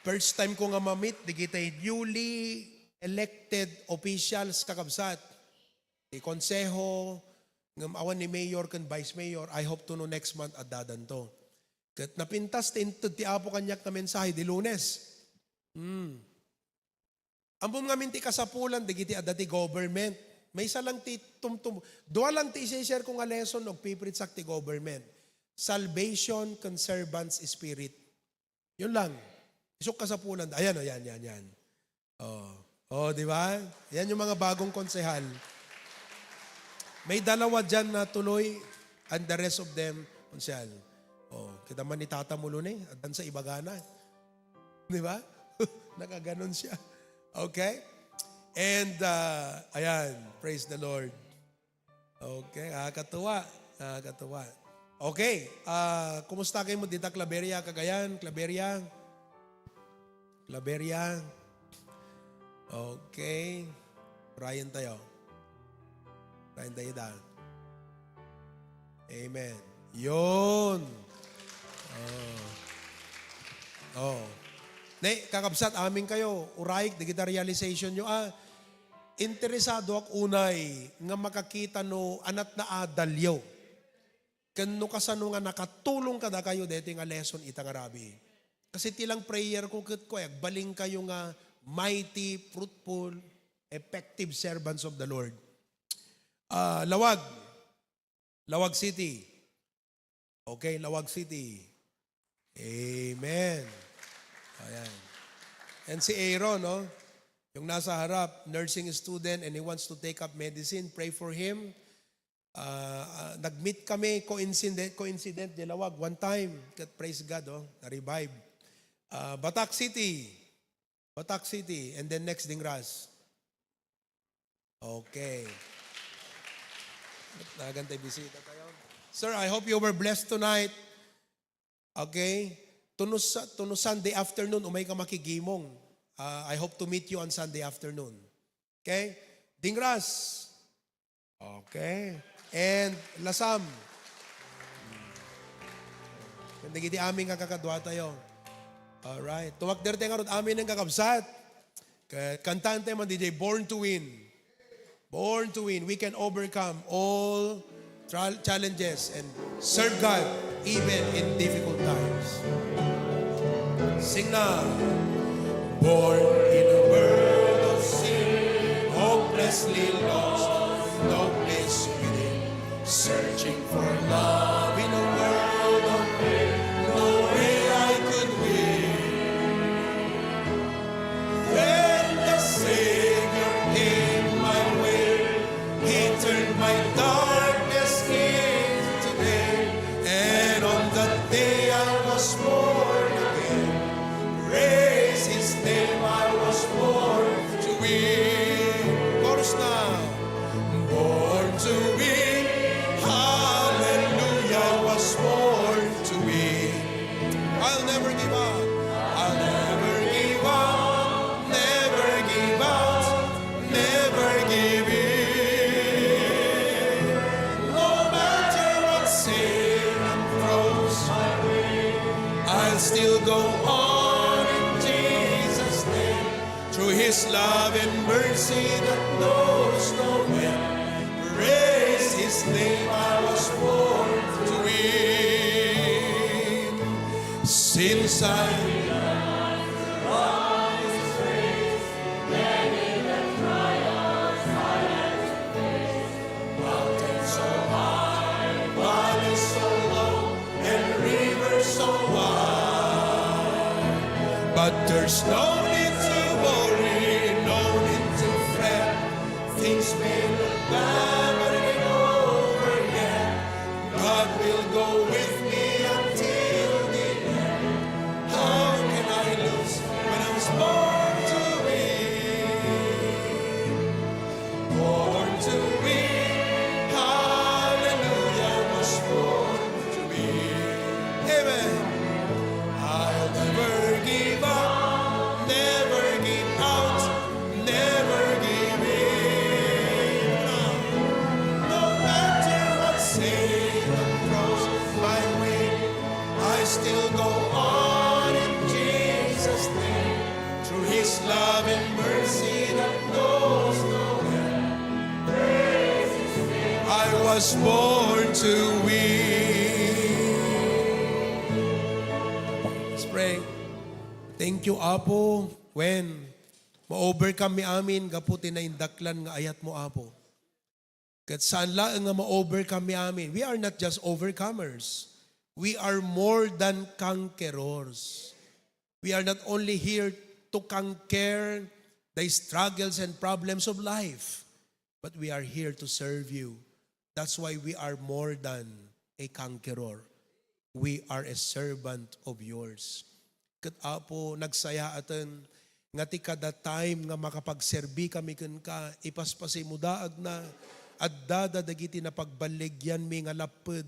first time ko nga mamit, digitay newly elected officials, kakabsat. Ti konseho, ngem awan ni mayor ken vice mayor. I hope to no next month, addadanto. Ket napintas ti inted ti Apo kaniak nga mensahe di Lunes. Hmm. Ammom ngamin ti kasapulan dagiti adda ti government. Maysa lang ti tumtum-, dua lang ti isi-share ko nga lesson no agpipreachak ti government. Salvation ken servant's spirit. Yun lang. Isuk kasapulan. Ayan, ayan, yan, yan. Oh. Oh, di ba? Yan yung mga bagong konsehal. May dalawa dyan na tuloy and the rest of them, konsehal. Oh, kita man ni Tata Mulune, adan sa ibagana. Di ba? Nakaganon siya. Okay? And, uh, ayan, praise the Lord. Okay, nakakatuwa. Nakakatuwa. Okay, ah, kumusta kayo mo dita, Claveria, Cagayan, Claveria? Claveria. Okay. Urayen tayo. Urayen tayo da. Amen. Yun. Oh. Oh. Ne, kakabsat, amin kayo. Urayek, dagita realization nyo. Ah, interesado ak unay nga makakita no anat na adalyo. Ken no kasano nga nakatulong kadakayo daytoy nga lesson ita nga rabii. Kasi ti lang prayer ko ket ko, agbalin kayo nga mighty, fruitful, effective servants of the Lord. Ah, Lawag. Lawag City. Okay, Lawag City. Amen. Ayan. And si Aaron, no? Yung nasa harap, nursing student, and he wants to take up medicine. Pray for him. Ah, ah, nag-meet kami, coincident, coincident, di Lawag, one time. Ket praise God, oh, na-revive. Ah, Batac City. Batac City, and then next, Dingras. Okay. Nagantay bisita tayo. Sir, I hope you were blessed tonight. Okay? Tuno sa-, tuno Sunday afternoon, umay ka makigimong. Ah, I hope to meet you on Sunday afternoon. Okay? Dingras. Okay. And Lasam. Dagiti amin nga kakadua tayo. Alright. Tumakder tayo ngarud amin nga kakabsat. Ka-, kantaan tayo man, D J, Born to Win. Born to Win. We can overcome all tra-, challenges and serve God even in difficult times. Sing na. Born in a world of sin, hopelessly lost, no place within. Searching for love in a world of pain, no way I could win. Then the Savior came my way. He turned my darkness into day. And on that day I was born again. Praise His name, I was born to win. Chorus now. Born to win. Hallelujah, was born to win. I'll never give up. I'll never give up. Never give up. Never give in. No matter what Satan throws my way, I'll still go on in Jesus' name. Through His love and mercy that knows no end, praise His name, I was born to win. Since I Mountains so high, valleys so low, and rivers so wide. But there's no need to worry, no need to fret. Things may look bad, but it ain't over yet. God will go with me until the end. How can I lose when I was born to win? Born to win. Hallelujah, was born to win. Amen. I'll never give up, never give out, never give in. No matter what Satan throws my way, I still go on in Jesus' name. Through His love and mercy that knows no end, I was born to win. Let's pray. Thank you, Apo, when ma-overcome mi amin gapu ti naindaklan nga ayatmo, Apo. Ket saan laeng nga ma-overcome mi amin. We are not just overcomers. We are more than conquerors. We are not only here to conquer the struggles and problems of life, but we are here to serve you. That's why we are more than a conqueror. We are a servant of yours. Ket, Apo, nagsayaaten nga ti kada time nga makapagserbi kami kenka, ipaspasimo daagna, addada dagiti napagballigianmi nga lapped,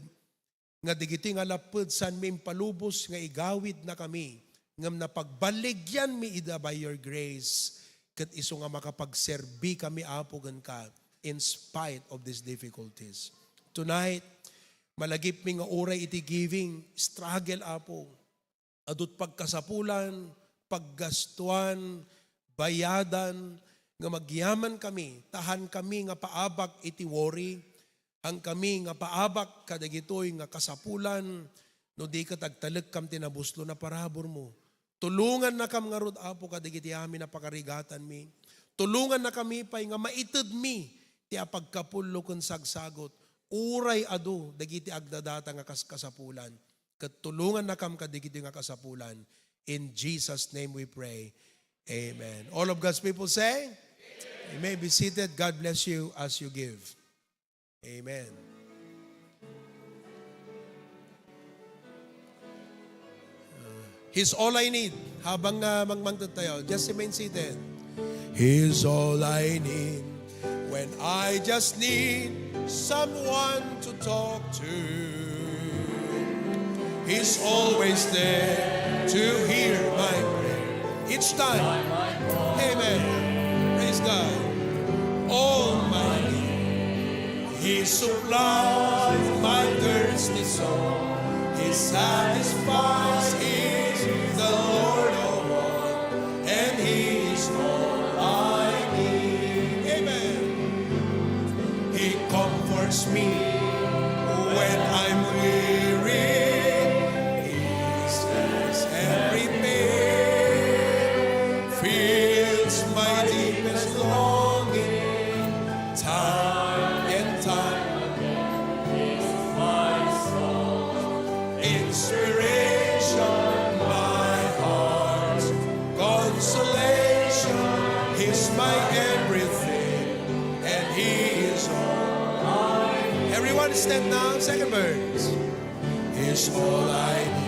nga dagiti nga lapped saanmi impalubos nga igawidna kami ngem napagballigianmi ida by your grace, ket isu nga makapagserbi kami, Apo, kenka in spite of these difficulties. Tonight, malagipmi nga uray iti giving struggle, Apo. Adut pagkasapulan, paggastuan, bayadan, nga agyaman kami, ta haan kami nga paabak iti worry, haan kami nga paabak kadagitoy nga kasapulan, no di ket agtalekkam ti nabuslo a paraburmo. Tulongannakam ngarud, Apo, kadagiti amin a pakarigatanmi. Tulongannakami pay nga maitedmi ti apagkapullo ken sagsagot, uray adu dagiti agdadata nga kaskasapulan. Ket tulongannakam kadagiti nga kasapulan. In Jesus' name we pray. Amen. All of God's people say, you may be seated. God bless you as you give. Amen. Uh, He's all I need. Habang uh, mangmangtod tayo, just remain seated. He's all I need when I just need someone to talk to. He's always there to hear my prayer each time. Amen. Praise God. All my need, He supplies my thirsty soul. He satisfies, He is the Lord of all, and He is all I need. Amen. He comforts me when I'm weary. He eases every pain, fills my deepest longing. Time and time again, He's my soul. Inspiration, my heart, consolation, He's my everything, and He is all I need. Everyone stand now, second verse. He's all I need.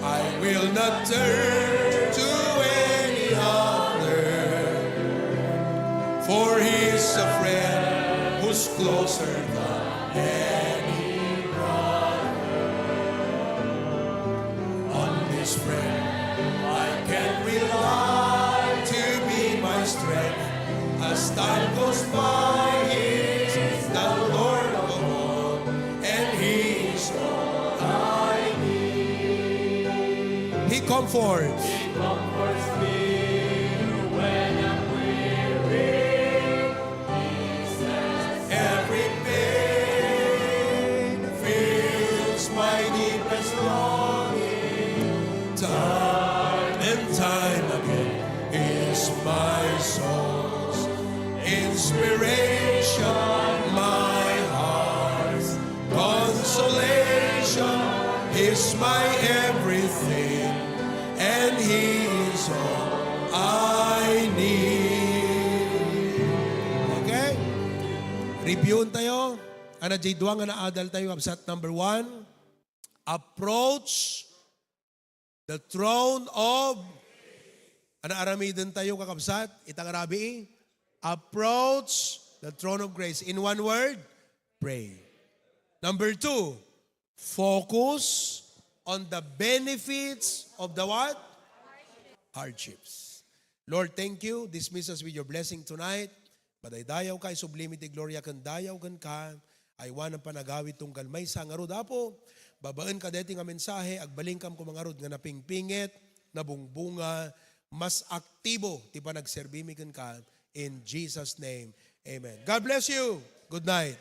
I will not turn to any other, for He is a friend who's closer than any brother. On this friend I can rely to be my strength. As time goes by, He is the Lord of all, and He is all I need. He comforts. He comforts me when I'm weary. Every pain fills my deepest longing. Time and time again, He is my soul's inspiration, my heart's consolation. He's my everything, and He is all I need. Okay? Review tayo. Ano, jay dua nga naadal tayo, absat number one, approach the throne of, ano, aramiden tayo, kakabsat? Itang arabii, approach the throne of grace. In one word, pray. Number two, focus on the benefits of the what? Hardships. Lord, thank you. Dismiss us with your blessing tonight. Madaydayawka, isublimi ti gloria ken dayaw kenka. Aywanam panagawid tunggal maysa ngarud, Apo. Babaen kadaytoy nga mensahe, agbalinam koma ngarud nga napingpinget, nabungbunga, mas aktibo ti panagserbimi kenka. In Jesus' name, amen. God bless you. Good night.